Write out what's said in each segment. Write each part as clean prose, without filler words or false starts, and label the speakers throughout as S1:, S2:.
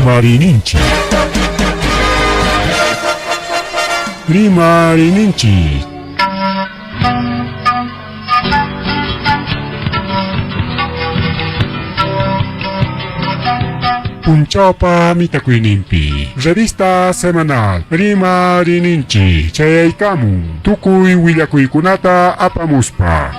S1: Rimarininchik. Rimarininchik. Punchawpa mitakuyninpi revista semanal Rimarininchik chayaykamun tukuy willakuykunata apamuspa.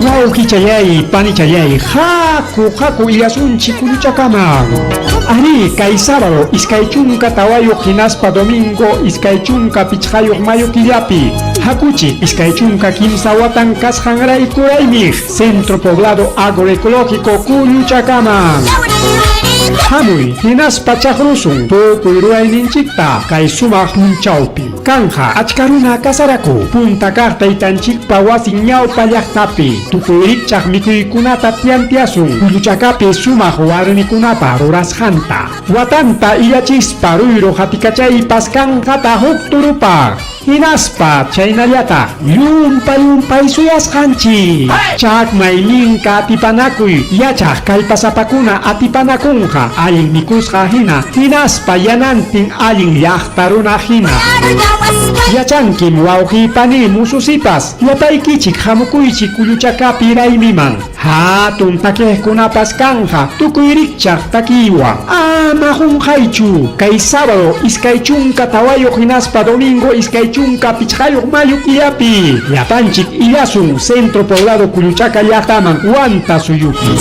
S2: Wawqichallay, panichallay, haku, haku illasunchik kulluchakaman. Arí, kay sábado 24 hinaspa domingo 25 mayo killapi. Hakuchik 23 watan kasqanrayku raymiq Centro Poblado Agroecológico Kulluchakaman. Hamuy, hinaspa chaqrusun tukuy ruwayninchikta kay sumaq punchawpi. Kanja achka runa kasaraku punta kaq taytanchikpa wasin ñawpa llaqtapi. Tukuy rikchaq mikuykunata tiantiasun Kulluchakapi sumaq warmikunapa rurasqanta. Watanta illachispa ruyru hatikachaypas kanqata huk turupaq. Hinaspa chaynallataq llumpa llumpay suyasqanchik. Chakmay minka atipanakuy yachaq kallpasapakuna atipanakunqa allin mikusqa hina hinaspa yanantin allin llaqta runa hina. Yachankim wawqiy paniy mususipas llapaykichik hamukuychik Kulluchakapi raymiman. Hatun takiqkunapas kanqa tukuy rikchaq takiywan. Ama qunqaychu kay sábado 24 hinaspa domingo 25 mayo killapi llapanchik illasun Centro Poblado Kulluchaka llaqtaman Huanta suyupi.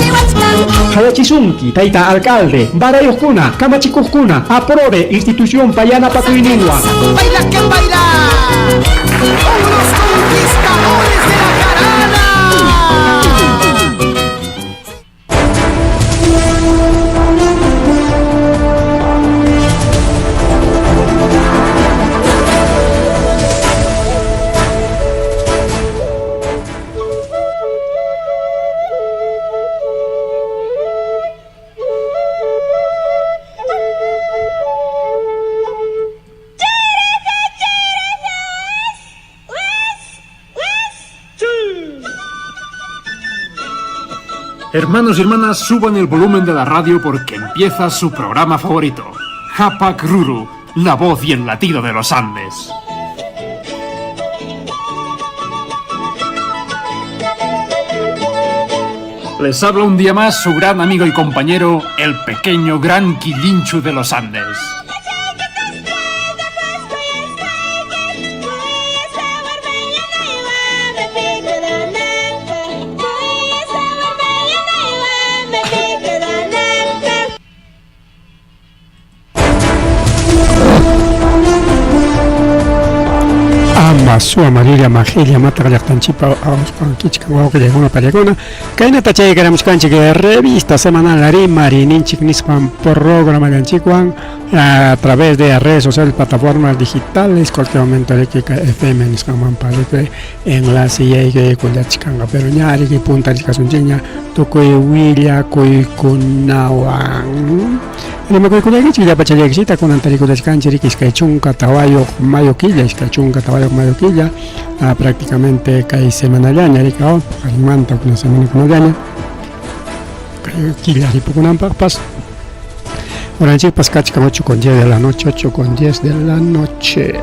S2: Qayachisunki tayta alcalde, barayuqkuna, kamachikuqkuna, APRODE institucionpa yanapakuyninwan.
S3: Baila que baila. Los conquistadores de la jarana.
S4: Hermanos y hermanas, suban el volumen de la radio porque empieza su programa favorito, Hapak Ruru, la voz y el latido de los Andes. Les habla un día más su gran amigo y compañero, el pequeño gran Quillinchu de los Andes.
S2: Ama suwa Marilia Magelia Mata llaqtanchikpa awasqankichik wawqillaykuna pallakuna kaynata chaykaramuchkanchik revista semanal Rimarininchik nisqan programallanchikwan a través de redes sociales, plataformas digitales, cualquier momento riki kay FM nisqanmanpas riki enlace yaykuykullachkanqa pero ña riki puntarichkasunchikña tukuy willakuykunawan. Rimakuykullaykichik llapa challaykichikta kunan tarikullachkanchik riki 24 mayo killa, 24 mayo killa, prácticamente kay semanallaña riki paqarinmanta kuna semanakunallaña kay killa ripukunanpaqpas. Horanchikpas kachkan 8 con 10 de la noche, 8 con 10 de la noche.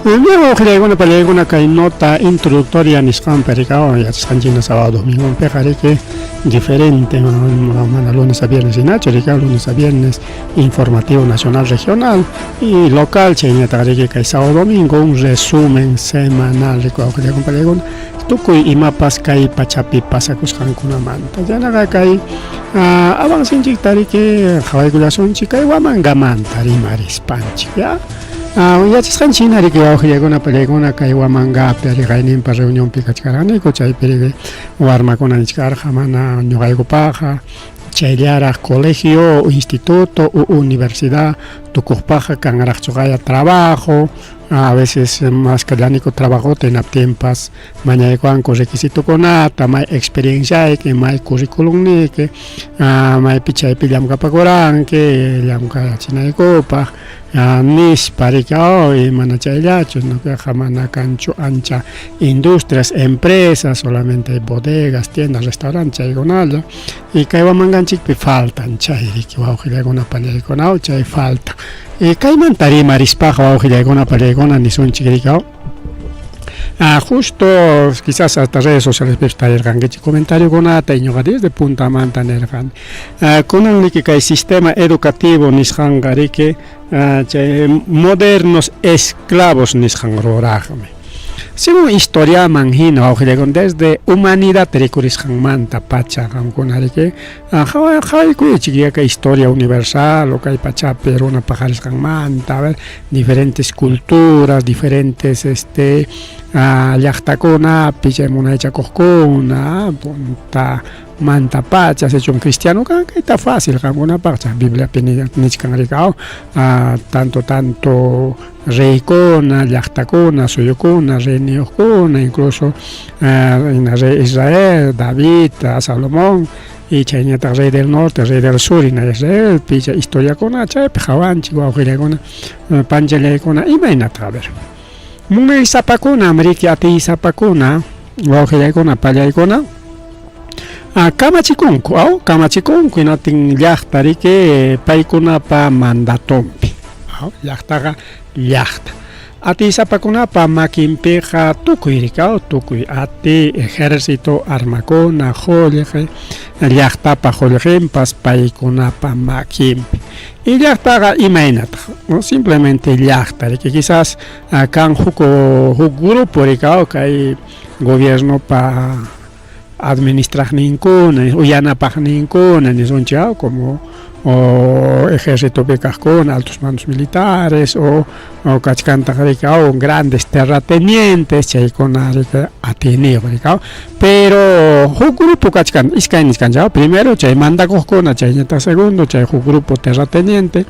S2: Bien, wawqillaykuna pallaykuna kay nota introductoria nisqanpi rikawan yachasqanchikna sábado domingopiqa riki diferente mana lunes a viernes hinachu rika lunes a viernes informativo nacional regional y local chaynataq riki kay sábado domingo un resumen semanal riki wawqillaykuna pallaykuna tukuy imapas kay pachapi pasakusqankunamanta. Chaynaqa kay avancinchikta riki qhawaykullasunchik kay Huamangamanta rimarispanchik ya. Yachasqanchik hina riki wawqillaykuna pallaykuna kay Huamangapi riqayninpa reunionpi kachkarqaniku chaypi riki warmakuna nichkarqa mana ñuqaykupaqqa chayllaraq colegio o instituto o universidad tukuqpaqqa kanraqchuqaya trabajo. A veces maskallaniku trabajota hinaptinpas mañaykuwanku requisitokunata, may experienciayki, may curriculumniyki, maypi chaypi llamkapakuranki, llamkachinaykupaq nispa riki y mana chayllachu, ñuqaqa mana kanchu ancha industrias, empresas, solamente hay bodegas, tiendas, restaurantes chaykunalla y kay Huamanganchikpi faltan chay riki wawqillaykuna pallaykunawan chay falta. Y kaymanta rimarispaqa wawqillaykuna pallaykuna nisunchik riki justo quizás hasta redes sociales tarirqankichik comentariokunata y ñuqa desde puntamanta nirqani. Kunan riki kay sistema educativo nisqanqa riki chay modernos esclavos nisqan ruraqmi. Según historiaman hina wawqillaykuna desde humanidad rikurisqanmanta pacha qamkuna riki qhawaykuychik ya kay historia universal o kay pachapi runa paqarisqanmanta, a ver, diferentes culturas, diferentes llaqtakunapi chay munaychakuqkuna punta manta pacha sichum cristiano kan kayta fácil qamkunapaq chay Bibliapi nichkan riki tanto tanto reykuna, llaqtakuna, suyukuna, reyniyuqkuna, incluso rey Israel, David, Salomón y chayñataq rey del norte, rey del sur hina Israelpi chay historiakuna chaypi qhawanchik wawqillaykuna panchallaykuna imaynataq a ver. Munaysapakuna riki atiysapakuna wawqillaykuna pallaykuna kamachikunku aw kamachikunku hinatin llaqta riki paykunapa mandatonpi aw llaqtaqa llaqta atiysapakunapa makinpiqa tukuy riki aw tukuy ati ejército armakuna qullqi llaqtapa qullqinpas paykunapa makinpi y llaqtaqa imaynataq no simplemente llaqta riki quizás kan huk grupo riki aw kay gobiernopa administraqninkuna o yanapaqninkuna nisunchik aw como o ejércitopi kaqkuna altos mandos militares o kachkantaq riki aw grandes terratenientes chaykuna riki atiyniyuq riki aw pero huk grupo kachkan iskay niskanchik primero chay mandakuqkuna chayñataq segundo chay huk grupo terrateniente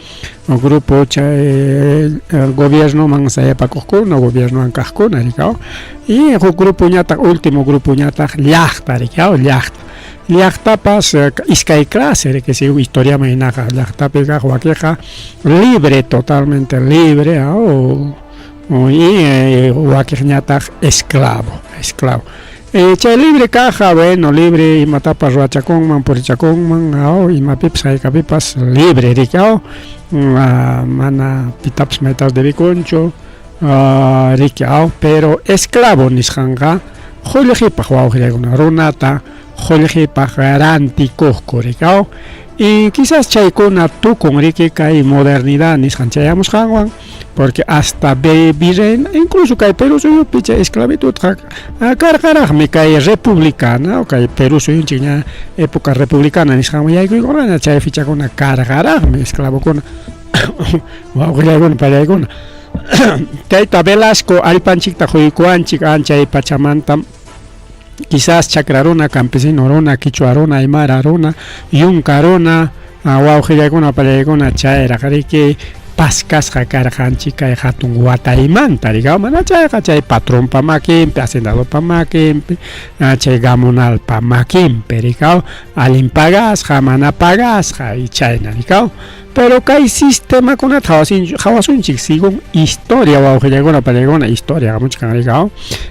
S2: o grupo chay gobiernoman sayapakuqkuna gobiernowan kaqkuna riki aw y huk grupo ñataq último grupo ñataq llaqta riki aw llaqta llaqtapas iskay clase riki según historiaman hinaqa llaqtapi kaq wakiqa libre totalmente libre aw y wakiqñataq esclavo esclavo chay libre kaqqa bueno libre imatapas ruwachakunman purichakunman aw imapipas haykapipas libre riki aw mana pitapas maytapas debikunchu riki aw pero esclavo nisqanqa qullqipaq wawqillaykuna runata qullqipaq rantikuqku riki aw y quizás chaykuna tukun riki kay modernidad nisqan chayamusqanwan porque hasta virreina incluso kay Perú suyupi chay esclavitudqa karqaraqmi kay republicana kay Perú suyunchik ña época republicana nisqanman yaykuykurqaña chay fichakuna karqaraqmi esclavokuna wawqillaykuna pallaykuna tayta Velasco allpanchikta quykuwanchik anchay pachamanta quizás chakra runa, campesino runa, quichua runa, aymara runa, yunka runa, wawqillaykuna pallaykuna chayraq riki paskasqa karqanchik kay hatun wataymanta riki mana chayqa chay patronpa makinpi, hacendadopa makinpi, chay gamonalpa makinpi riki allin pagasqa, mana pagasqa y chayna riki. Pero kay sistemakunata qhawasunchik según historia wawqillaykuna pallaykuna historia hamuchkan riki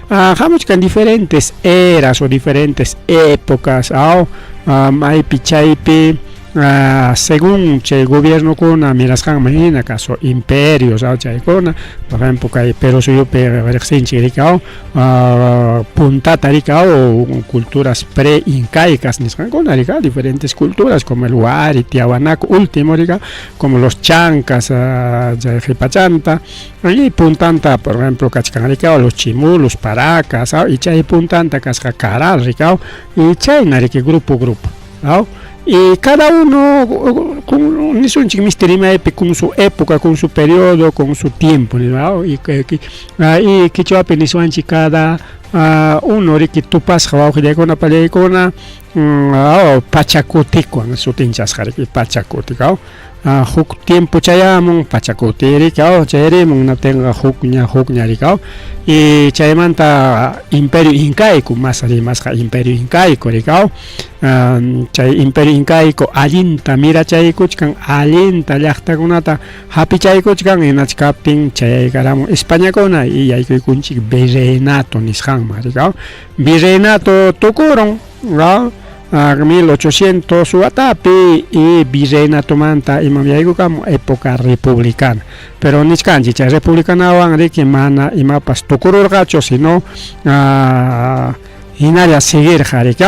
S2: hamuchkan diferentes eras o diferentes épocas aw maypi chaypi según chay gobiernokuna mirasqanman hina caso imperios aw chaykuna por ejemplo kay Perú suyupi riqsinchik riki aw puntata riki aw culturas pre-incaicas nisqankuna riki diferentes culturas como el Wari, Tiahuanaco, último riki como los chancas chay qhipachanta y puntanta por ejemplo kachkan riki los chimú, los paracas aw y chay puntanta kasqa Caral riki aw y chayna riki grupo grupo aw y cada uno con nisunchik misti rimaypi con su época, con su periodo, con su tiempo ¿no? Y quichuapi nisuanchik cada uno riki tupasqa wawqillaykuna pallaykuna Pachakutikwan sutinchasqa riki Pachakutik huk tiempo chayamun Pachakuti riki chayarimun hinaptinqa hukña hukña riki y chaymanta imperio incaico mas rimasqa imperio incaico riki chay imperio incaico allinta mirachaykuchkan allinta llaqtakunata hapichaykuchkan hinachkaptin chayaykaramun Españakuna y yaykuykunchik virreinato nisqanman riki Virreinato tukurun 1800 watapi y virreinatomanta imam yaykukamun época republicana. Pero nichkanchik chay republicanawan riki mana imapas tukururqachu sino hinalla seguirqa riki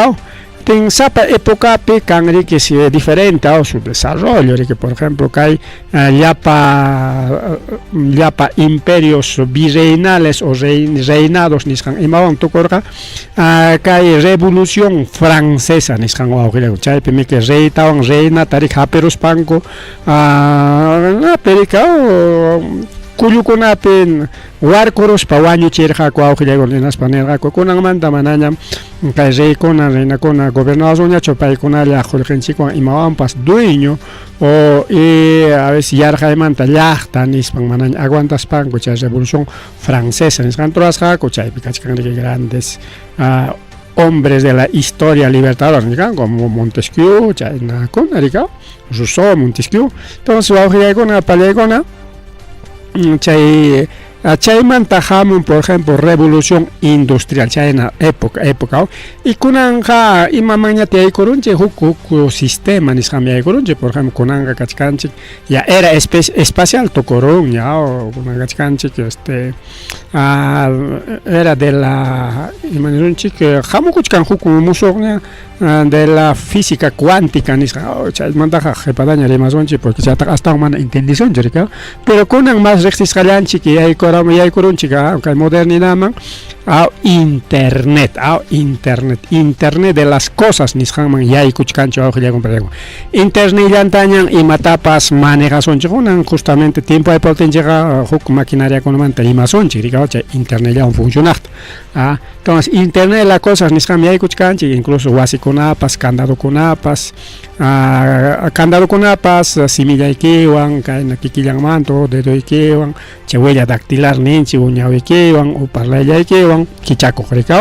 S2: tin sapa epocapi kan riki si diferente su desarrollo riki por ejemplo kay llapa llapa imperios virreinales o reinados nisqan imawan tukurqa kay revolución francesa nisqan wawqillanku chaypi miki reytawan reinata riki hapiruspanku perika kullukunapi warkuruspa wañuchirqaku wawqillaykuna hinaspa nirqaku kunanmanta manañam kay reykuna reinakuna gobernawasunñachu paykunalla qullqinchikwan imawanpas dueño o y a veces yarqaymanta llaqta nispan manaña aguantaspanku chay revolución francesa nisqanta rurasqaku chaypi kachkan riki grandes hombres de la historia libertadora nisqan como Montesquieu chaynakuna riki Rousseau, Montesquieu entonces wawqillaykuna pallaykuna chay chaymanta hamun por ejemplo revolución industrial chayna época época y kunanqa imamanñata yaykurunchik huk huk sistema nisqanmi yaykurunchik por ejemplo kunanqa kachkanchik ya era espacial tukurunña kunan kachkanchik este era de la ima nisunchik hamukuchkan huk musuqña de la física cuántica nisqa chaymantaqa qhipataña rimasunchik porque chaytaqa astawan mana entendisunchik riki pero kunan mas riqsisqallanchik yaykurunchik kay modernidaman internet internet internet de las cosas nisqanman yaykuchkanchik wawqillayku internetllamantañan imatapas manejasunchik kunan justamente tiempo aypaptinchikqa huk maquinariakunamanta rimasunchik riki chay internetllawan funcionaqta entonces internet de las cosas nisqanmi yaykuchkanchik incluso wasikunapas candadokunapas candadokunapas simillaykiwan kayna kikillanmanta o dedoykiwan chay huella dactilar ninchik o ñawiykiwan o parlayllaykiwan kichakuq riki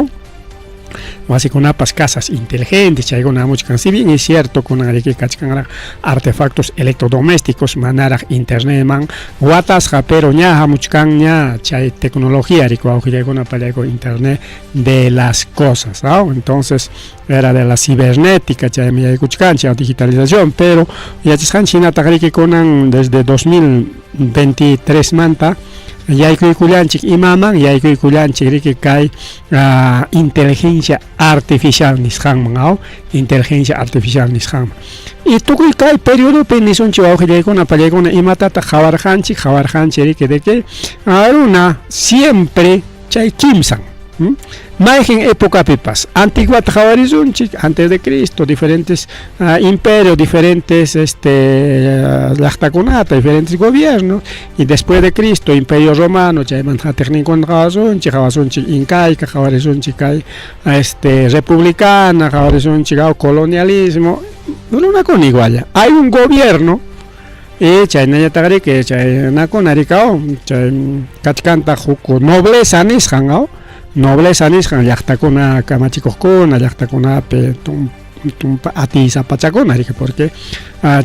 S2: wasikunapas casas inteligentes chaykuna hamuchkan si bien es cierto kunan riki kachkanraq artefactos electrodomésticos manaraq internetman watasqa pero ña hamuchkanña chay tecnología riki wawqillaykuna pallayku internet de las cosas ¿no? Entonces era de la cibernética chaymi yaykuchkanchik digitalización pero yachasqanchik hinataq riki kunan desde 2023 manta yaykuykullanchik imaman yaykuykullanchik riki kay inteligencia artificial nisqanman inteligencia artificial nisqanman y tukuy kay periodopi nisunchik wawqillaykuna pallaykuna imatataq qhawarqanchik qhawarqanchik riki de que runa siempre chay kimsan mayqin epocapipas antiguata qhawarisunchik antes de Cristo diferentes imperios diferentes llaqtakunata diferentes gobiernos y después de Cristo imperio romano chaymanta hatiqninkuna qhawasunchik qhawasunchik incaica qhawarisunchik kay republicana qhawarisunchik colonialismo runakuna igual hay un gobierno y chaynallataq riki chaynakuna riki chay kachkantaq huk nobleza nisqan nobleza nisqan llaqtakuna kamachikuqkuna llaqtakunapi tumpa atiysapachakuna riki porque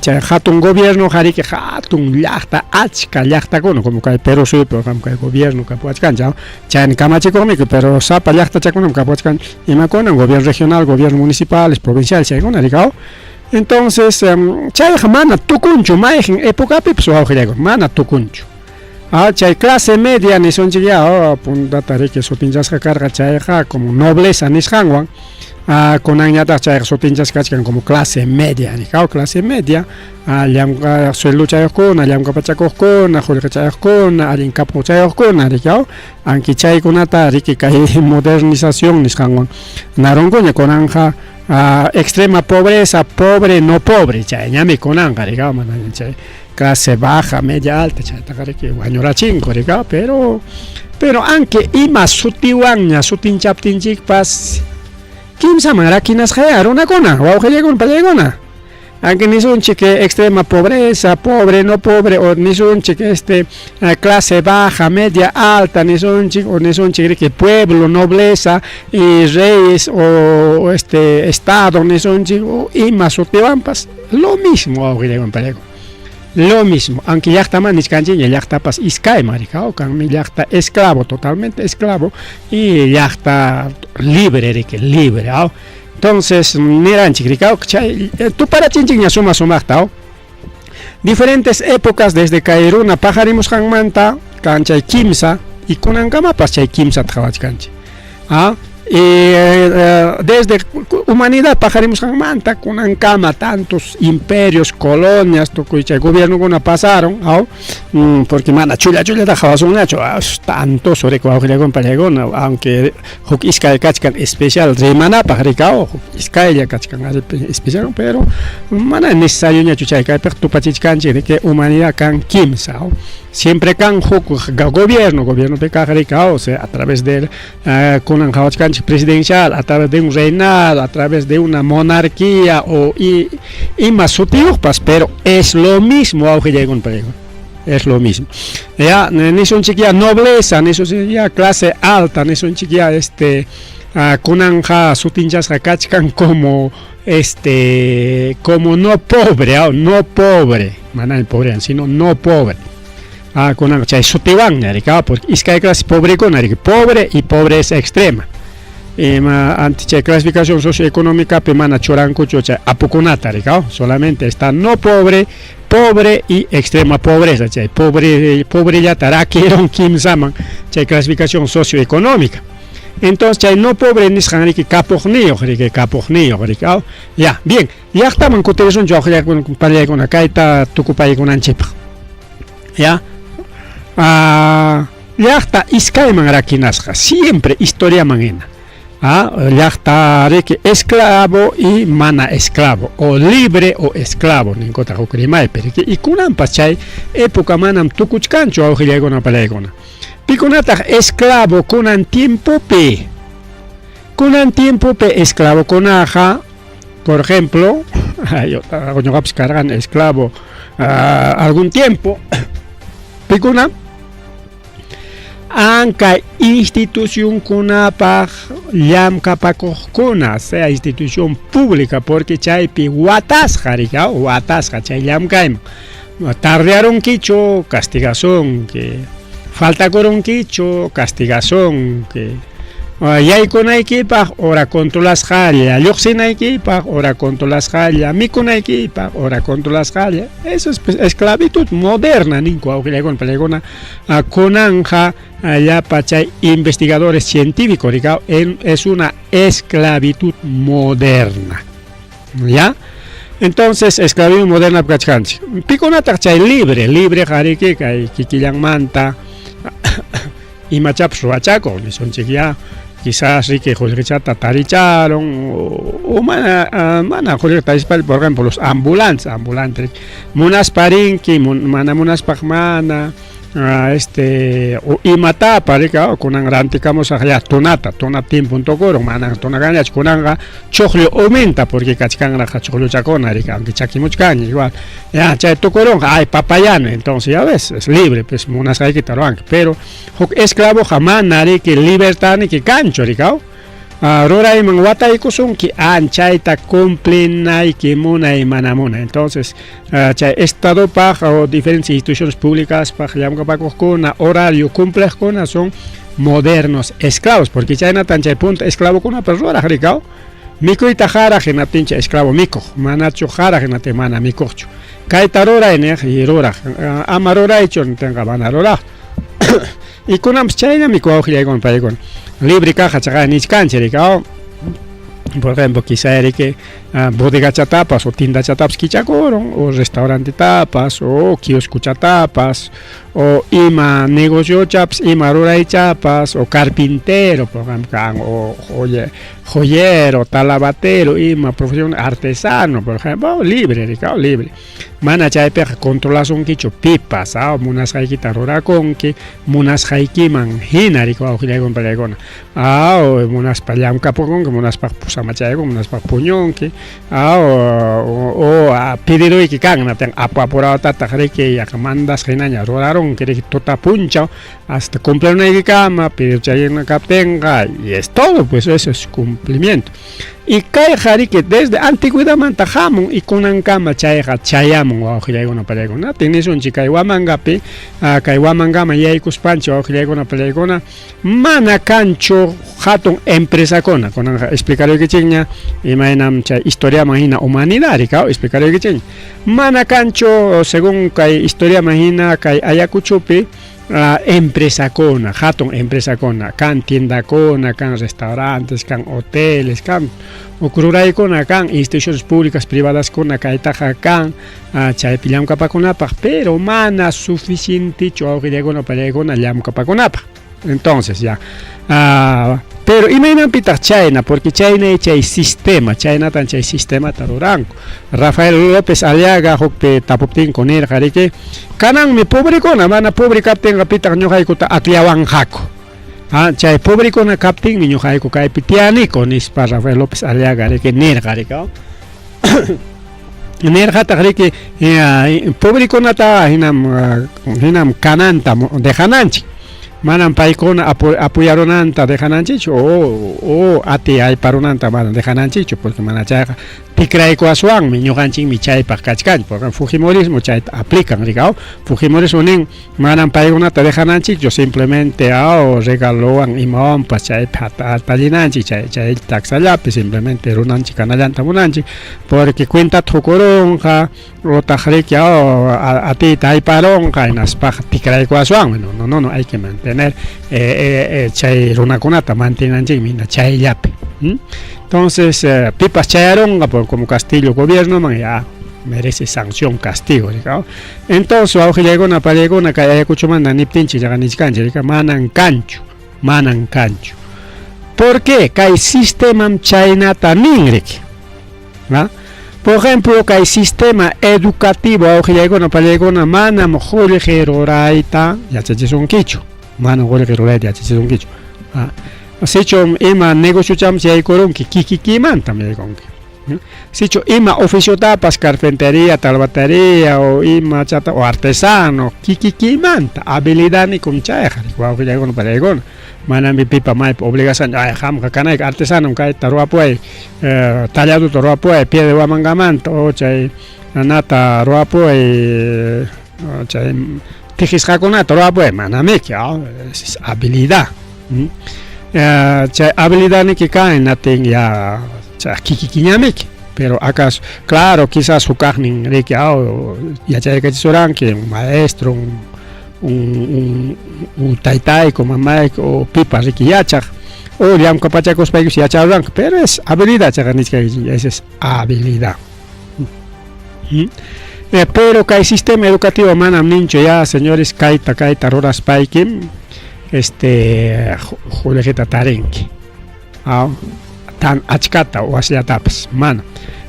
S2: chay hatun gobierno riki hatun llaqta achka llaqtakuna como kay Perú suyupi kay gobierno kapuwachkanchik chayna kamachikuqmi pero sapa llaqtachakunam kapuwachkan imakuna gobierno regional gobierno municipales provinciales chaykuna riki entonces chayqa mana tukunchu mayqin epocapipas wawqillaykuna mana tukunchu chay clase media nisunchik ya puntata riki sutinchasqa karqa chayqa como nobleza nisqanwan kunanñataq chayqa sutinchasqa kachkan como clase media nikaw clase media llamka sueldochayuqkuna llamkapachakuqkuna qullqichayuqkuna allin kapuchayuqkuna riki anki chaykunata riki kay modernización nisqanwan narunkuña kunanqa extrema pobreza pobre no pobre chayñami kunanqa riki manaña chay clase baja media alta chaytaqa riki wañurachinku riki pero aunque ima sutiwanña sutinchaptinchikpas Kimsaman rakinasqayá runakuna, wawqillaykuna, pallaykuna. Aunque nisunchik extrema pobreza, pobre, no pobre, o nisunchik este clase baja, media, alta, nisunchik, o nisunchik riki pueblo, nobleza y reyes o este estado nisunchik, o ima sutiwanpas, lo mismo wawqillaykuna, pallaykuna. Lo mismo, aunque llaqtaman nichkanchikña, llaqtapas iskayman rika, kanmi llaqta esclavo, totalmente esclavo, y llaqta libre riki, libre, aw. Entonces, niranchik rika, chay tuparachinchikña suma sumaqta, aw. Diferentes épocas desde kay runa paqarimusqanmanta kan chay kimsa y kunankamapas chay kimsata qhawachkanchik. Ah, y desde humanidad paqarimusqanmanta kunankama tantos imperios, colonias, tukuy chay gobiernokuna pasaron, aw, porque mana chulla chullata qhawasunñachu, tantos riki wawqillaykuna pallaykuna, aunque huk iskay kachkan especial rimanapaq riki, aw, huk iskaylla kachkan especial, pero mana necesarioñachu chay kaypiqa tupachichkanchik de que humanidad kan kimsa, aw. Siempre kan huk gobierno, gobiernopi kaq riki, aw, o sea, a través del kunan qhawachkanchik presidencial, a través de un reinado, a través de una monarquía o ima sutiyuqpas, pero es lo mismo wawqillaykuna pallaykuna, es lo mismo. Ya nisunchik ya nobleza, nisunchik ya clase alta, nisunchik ya este kunanja sutinchasqa kachkan como este como no pobre, aw, no pobre, mana pobre, sino no pobre. Ah, kunan chay sutiwanña riki, porque iskay clase pobrekuna riki, pobre y pobreza extrema. Ima antes chay clasificación socioeconómica pe mana churankuchu chay apukunata riki, solamente está no pobre, pobre y extrema pobreza, chay pobre, pobrellata rakirun kimsaman chay clasificación socioeconómica. Entonces chay no pobre nisqan riki kapuqniyuq riki, kapuqniyuq riki, ya, bien, llaqtaman kutirisunchik wawqillaykuna pallaykuna kayta tukupaykunanchikpaq. Ya, llaqta iskayman rakinasqa, siempre historiaman hina. Llaqta riki esclavo y mana esclavo, o libre o esclavo, ninkutaq huk rimaypi riki, y kunanpas chay época manam tukuchkanchu wawqillaykuna pallaykuna. Pikunataq esclavo kunan tiempopi? Kunan tiempopi esclavokunaqa, por ejemplo, ñuqapas karqani esclavo algún tiempo, pikuna anka institucionkunapaq llamkapakuqkuna, sea institución pública, porque chaypi watasqa riki, watasqa chay llamkayman. Tardearunkichu, castigasunki, faltakurunkichu, castigasunki, yaykunaykipaq hora controlasqalla, lluqsinaykipaq hora controlasqalla, mikunaykipaq hora controlasqalla. Eso es pues, esclavitud moderna ninku wawqillaykuna pallaykuna. Kunanja llapa chay investigadores científicos rika, es una esclavitud moderna. ¿Ya? Entonces, esclavitud moderna kachkanchik. Pikunataq chay libre, libre qariki kay kikillanmanta imachapas ruwachakuq nisunchik ya, quizás riki qullqichata taricharon o mana mana qullqita tarispa, por ejemplo, los ambulantes, ambulantes munaspa rinki, mana munaspaq mana, este o imatapa riki, kunan rantikamusaq ya tunata, tuna tiempon tukurun, mana tuna kanñachu, kunanqa chuqllu uminta porque kachkanraq chuqlluchakuna riki, aunque chakimuchkanña igual, ya chay tukurunqa, ay papayano, entonces ya ves, es libre, pues munasqaykita ruwanki, pero huk esclavoqa mana riki libertadniki kanchu riki, rurayman wataykusunki, anchayta cumplinayki munay mana munay. Entonces, chay estadopaq o diferentes instituciones públicas paq llamkapakuqkuna, horario cumpliqkuna son modernos esclavos, porque chaynatan chay punta esclavokunapas ruraq riki, mikuyta haraq hinaptincha esclavo mikuq, manachu haraq hinaptin mana mikuqchu. Kayta ruray niq y ruraq, ama ruraychu nintinqa mana ruraq. Y kunanpas chaynami wawqillaykuna paykuna. Libre kaqa chaqay nichkanchik riki, por ejemplo, quizá riki Bodegachatapas o tiendachatapas kichakurun o restaurantetapas o kioscochatapas o ima negociochapas ima ruraychapas o carpintero por ejemplo kan o joyero, talabatero, ima profesión artesano, por ejemplo, libre, rika, libre. Mana chaypiqa controlasunkichu pipas, munasqaykita rurakunki, munasqaykiman hina rika, wawqillaykuna pallaykuna. Munaspa llamkapukunki, munaspa pusamachaykunki, munaspa puñunki, o pidiruyki kan, natin apu apurawtataq riki yaqa mandasqa hinaña rurarunki riki tuta punchaw hasta cumplirunaykikama pedido kaptinqa, y es todo, pues eso es cumplimiento. Y kayqa riki desde antigüedadmanta hamun y kunankama chayqa chayamun wawqillaykuna pallaykuna. Tinisunchik kay Huamangapi, kay Huamangaman yaykuspanchik wawqillaykuna pallaykuna, mana kanchu hatun empresakuna. Kunanqa explicaruykichikña imaynam chay historiaman hina humanidad rika, explicaruykichikña. Mana kanchu según kay historiaman hina kay Ayacuchopi empresakuna, hatun empresakuna, kan tiendakuna, kan restaurantes, kan hoteles, kan huk ruraykuna, kan instituciones públicas privadaskuna kaytaqa kan chaypi llamkapakunapaq, pero mana suficientechu wawqillaykuna pallaykuna llamkapakunapaq. Entonces ya, pero imaynanpitaq chayna, porque chayna chay sistema, chaynatan chay sistemata ruranku. Rafael López Aliaga hukpi tapuptinku nirqa riki, kananmi pobrekuna, mana pobre kaptinqa pitaq ñuqaykuta akllawanqaku. Chay pobrekuna kaptinmi ñuqayku kaypi tiyaniku nispa Rafael López Aliaga riki nirqa riki. Nirqataq riki, pobrekunata hinam kananta dejananchik. Manam paykuna apuyarunanta dejananchikchu o ati ayparunanta mana dejananchikchu, porque mana chayqa tikraykuaswanmi ñuqanchikmi chaypaq kachkanchik, porque Fujimorismo chayta aplican rika. Fujimorismo nin manam paykunata dejananchikchu, simplemente regalowan imawanpas chaypi atallinanchik chay taxallapi simplemente runanchik kanallanta munanchik, porque cuentata hukurunqa utaq riki atiyta ayparunqa hinaspaqa tikraykuaswanmi. No, no, no, no, hay que mantener chay runakunata mantenanchikmi hina chayllapi. Entonces, pipas chayarunqa por como Castillo gobiernoman ya merece sanción, castigo, rika. Entonces, wawqillaykuna pallaykuna kay Ayacuchomanta niptinchik yaqa nichkanchik rika, manan kanchu, manan kanchu. ¿Por qué? Kay sistemam chaynata nin riki. Por ejemplo, kay sistema educativo wawqillaykuna pallaykuna manam qullqi rurayta yachachisunkichu, manam qullqi rurayta yachachisunkichu. Sichu ima negociochamas yaykurunki, kikikimantam yaykunki. Sichu ima oficiotapas, carpintería, talabatería o ima chata o artesano, kikikimanta habilidadnikum chayqa wawqillaykuna pallaykuna. Manami pipa maypa obligación, ay qamqa kanayki artesano kayta ruwapuway, talladuta ruwapuway pie de Huamangamanta o chay nata ruwapuway, chay tijisqakunata ruwapuway, manamiki, es habilidad. Chay habilidadniki kan natin ya chay kikikiñamiki. Pero acaso, claro, quizás hukaqnin riki yachaykachisuranki un maestro, un taytayku, mamayku o pipas riki yachaq o llamkapachakuspaykipas yacharuranki, pero es habilidad chayqa nichkaykichik, esa es habilidad. Pero kay sistema educativo manam ninchu ya, señores, kayta kayta ruraspaykim qullqita tarinki, tan achkata o asllatapas, mana.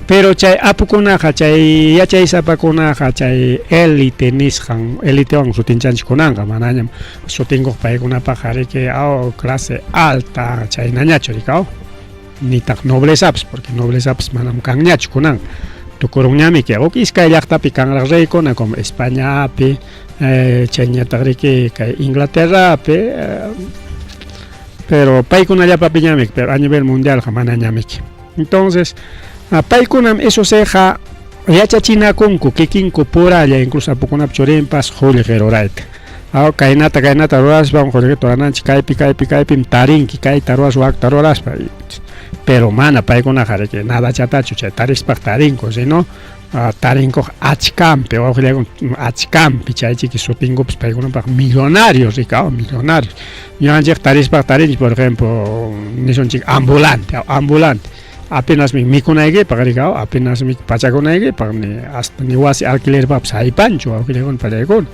S2: Pero chay apukunaqa, chay yachaysapakunaqa, chay élite nisqan, elitewan sutinchanchik kunanqa, manañam sutinkuq paykunapaqqa riki clase alta chaynañachu riki, nitaq noblezapas, porque noblezapas manam kanñachu kunanqa. Tukurunñamiki, huk iskay llaqtapi kanraq reykuna como Españapi, chayñataq riki kay Inglaterrapi, pero paykunallapapiñamiki, pero a nivel mundialqa manañamiki. Entonces, paykunam eso seqa yachachinakunku kikinku puralla, incluso apukunap churinpas qullqi rurayta. Kaynata kaynata ruraspa qullqita rurananchik, kaypi kaypi kaypim tarinki, kayta ruraspa wakta ruraspa. Pero mana paykunaqa riki nada chatachu chay tarispaq tarinku, sino tarinkuq achkampi, wawqillaykuna achkampi, chaychiki sutinkupas paykunapaq millonarios riki, millonarios. Ñuqanchik tarispaq tarinchik, por ejemplo, nisunchik ambulante, ambulante. Apenasmi mikunaykipaq rikaw, apenasmi pachakunaykipaq, ni hasta ni wasi alquilerpaqpas haypanchu wawqillaykuna pallaykuna.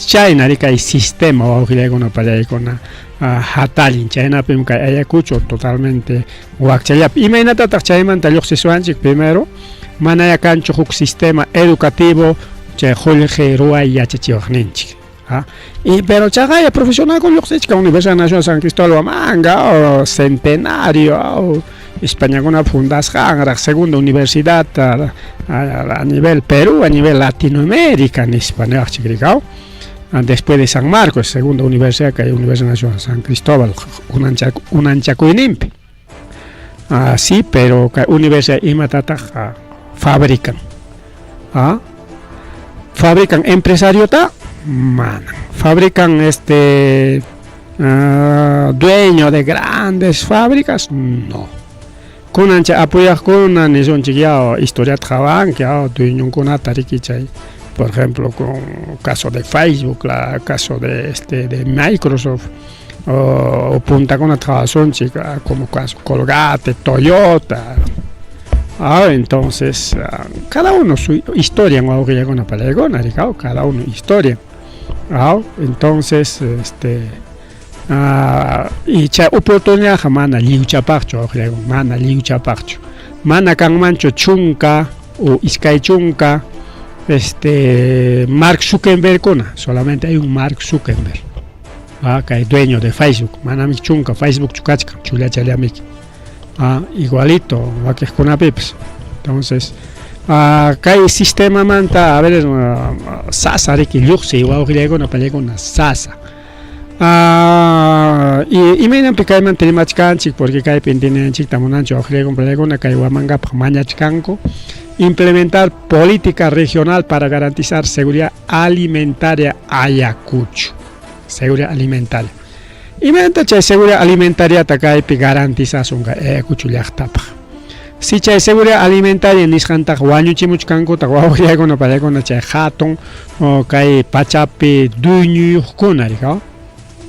S2: Chayna rikay sistema wawqillaykuna pallaykuna hatallin, chaynapim kay Ayacucho totalmente wakchallapi. Imaynatataq chaymanta lluqsisuanchik? Primero, manaya kanchu huk sistema educativo chay qullqi ruway yachachiwaqninchik. Y pero chaqaya profesional con lluqsichkan Universidad Nacional San Cristóbal Huamanga, o Centenario, o Españakuna fundasqanraq segunda universidad a nivel Perú, a nivel Latinoamérica nispa niwaqchik rikaw. Después de San Marcos, segunda universidad que hay Universidad Nacional San Cristóbal unanchakuyninpi. Sí, pero kay universidad imatataq fabrican. Fabrican empresariota, mana. Fabrican dueño de grandes fábricas, no. Kunancha apoyaqkuna nisunchik ya historiata qhawanki, dueñonkunata riki chay, por ejemplo, con caso de Facebook, la caso de de Microsoft, o puntakunata qhawasunchik, como caso Colgate, Toyota. Entonces, cada uno su historia, wawqillakuna pallaykuna, rikaw, cada uno historia. Entonces, y chay oportunidad mana lliwchapaqchu, wawqillaykuna, mana lliwchapaqchu. Mana kanmanchu chunka o iskay chunka Mark Zuckerbergkuna, solamente hay un Mark Zuckerberg, kay dueño de Facebook, manami chunka Facebook chukachkan, chullachallamiki. Igualito wakiqkunapipas. Entonces, kay sistemamanta, a ver, sasa riki lluqsiy wawqillaykuna pallaykuna, sasa. Y imaynanpi kaymanta rimachkanchik, porque kaypi entiendenchikta munanchik wawqillaykuna pallaykuna, kay Huamangapaq mañachkanku implementar política regional para garantizar seguridad alimentaria Ayacucho. Seguridad alimentaria. Imaynata chay seguridad alimentaria kaypi garantizasunqa Ayacucho llaqtapaq. Si chay seguridad alimentaria nisqantaq wañuchimuchkankutaq wawqillaykuna pallaykuna chay hatun kay pachapi dueñuyuqkuna rikaw,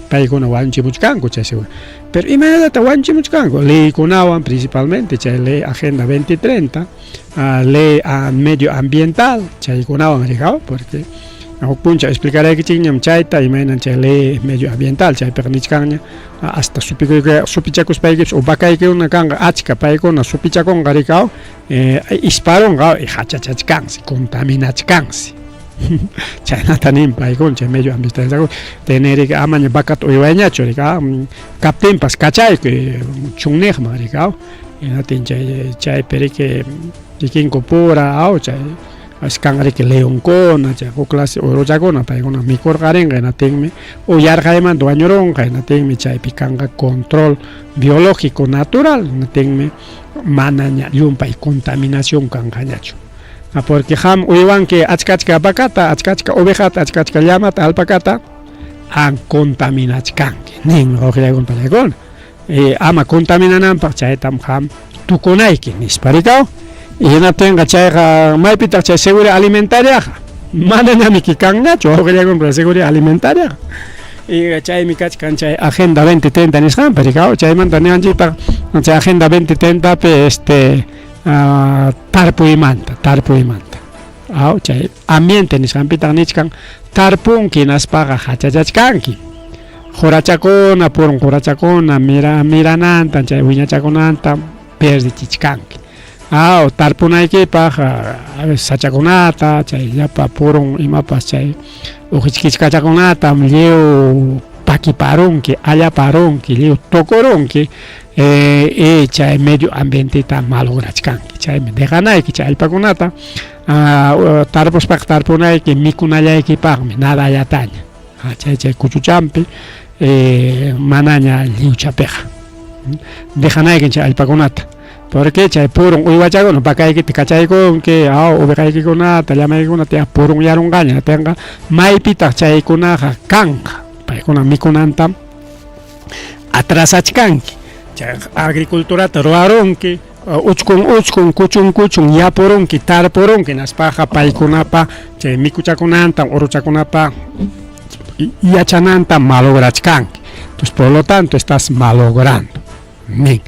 S2: paykuna wañuchimuchkanku chay seguridad. Pero imaynatata wañuchimuchkanku? Leykunawan principalmente, chay ley Agenda 2030, ley medioambiental, chaykunawan rikaw, porque huk puncha explicaraykichikñam chayta imaynan chay ley medioambiental chaypiqa nichkanña hasta supichakuspaykipas o vacaykuna kanqa achka paykuna supichakunqa rikaw, isparunqa hachachachkansi, contaminachkansi. Chaynata nin paykuna chay medio ambiental tener amaña vacata uywayñachu rikaw, kaptinpas kachaykuy chunniqman rikaw, hinatin chay chaypi riki kikinku pura aw chay askan riki leonkuna chay huk clase uruchakuna paykuna mikurqarinqa, hinatinmi uyarqaymanta wañurunqa, hinatinmi chaypi kanqa control biológico natural, hinatinmi manaña llumpay contaminación kanqañachu. Porque qam uywanki achka achka vacata, achka achka ovejata, achka achka llamata, alpacata, an contaminachkanki nin wawqillaykuna pallaykuna. Ama contaminananpaq chaytam qam tukunayki nispa rikaw. Hinaptinqa chayqa maypitaq chay seguridad alimentariaqa manañamiki kanñachu wawqillaykuna seguridad alimentariaqa. Y chaymi kachkan chay Agenda 2030 nisqanpi rikaw, chaymanta niwanchikpaq chay Agenda 2030 pi tarpuymanta. Aw chay ambiente nisqanpitaq nichkan tarpunki hinaspaqa hachachachkanki. Qurachakuna, purun qurachakuna, mirananta, chay wiñachakunanta perdichichkanki. Aw tarpunaykipaq sachakunata, chay llapa purun imapas chay uqichkichkachakunata lliw pakiparunki, allaparunki, lliw tukurunki, chay medio ambienteta malograchkanki. Chaymi dejanayki chay allpakunata, tarpuspaqa tarpunayki mikunallaykipaqmi, nadallataña. Chay chay kuchuchampi manaña lliwchapiqa. Dejanayki chay allpakunata. Porque chay purun uywachakuna vakaykita kachaykunki, aw ovejaykikunata, llamaykikunata ya purun yarunqaña, tenqa maypitaq chaykunaqa kanqa. Paykuna mikunanta atrasachkanki. Chay agriculturata ruwarunki, uchkun uchkun, kuchun kuchun yapurunki, tarpurunki, hinaspaqa paykunapa chay mikuchakunanta, uruchakunapa yachananta malograchkanki. Entonces, por lo tanto, estás malogrando. Nin.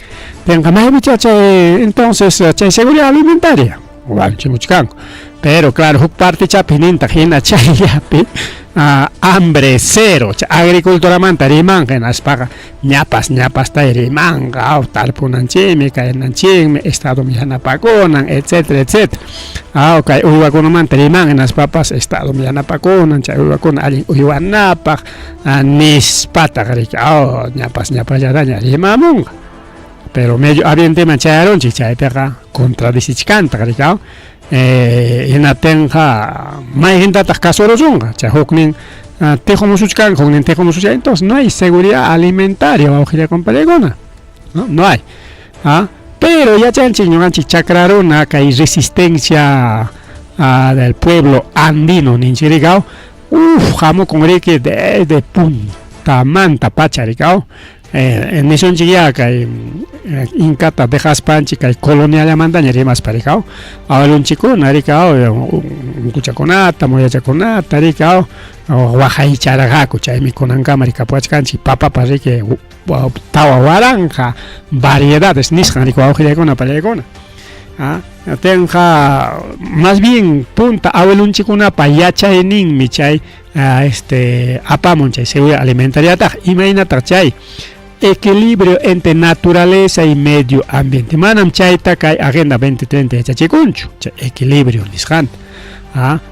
S2: Tenqa maypichá chay entonces chay seguridad alimentaria wañuchimuchkanku. Pero claro, huk partechapi nintaq hina chayllapi hambre cero, chay agriculturamanta rimanqa hinaspaqa ñapas ñapastay rimanqa, aw tarpunanchikmi, kaynanchikmi, estadomi yanapakunan, etcétera, etcétera. Aw kay uywakunamanta riman hinaspapas estadomi yanapakunan, chay uywakuna allin uywanapaq nispataq riki, aw ñapas ñapasllataña rimamunqa. Pero medio ambienteman chayarunchik chaypiqa contradicichkantaq riki, aw. Hinaptinqa mayqintataq kasurusunqa chay huknin tiqumusuchkanku, huknin tiqumusuchkan, entonces no hay seguridad alimentaria wawqilla compañerokuna, no, no hay. Ah, pero yachanchik ñuqanchik chakra runa kay resistencia del pueblo andino ninchik riki, aw, uf hamukun riki desde puntamanta pacha riki, aw. Nisunchik ya kay inkata dejaspanchik kay coloniallamantaña rimaspa riki, aw, awilunchikkuna riki, aw, unquchakunata, muyachakunata riki, aw, waqaycharqaku, chaymi kunankama rikapuwachkanchik papapas riki 4000 variedades nisqan riki wawqillaykuna pallaykuna. Tenqa más bien punta awilunchikkunapa yachayninmi chay este apamun chay seguridad alimentariataq. Imaynataq chay equilibrio entre naturaleza y medio ambiente? Manam chayta kay Agenda 2030 yachachikunchu, chay equilibrio nisqanta.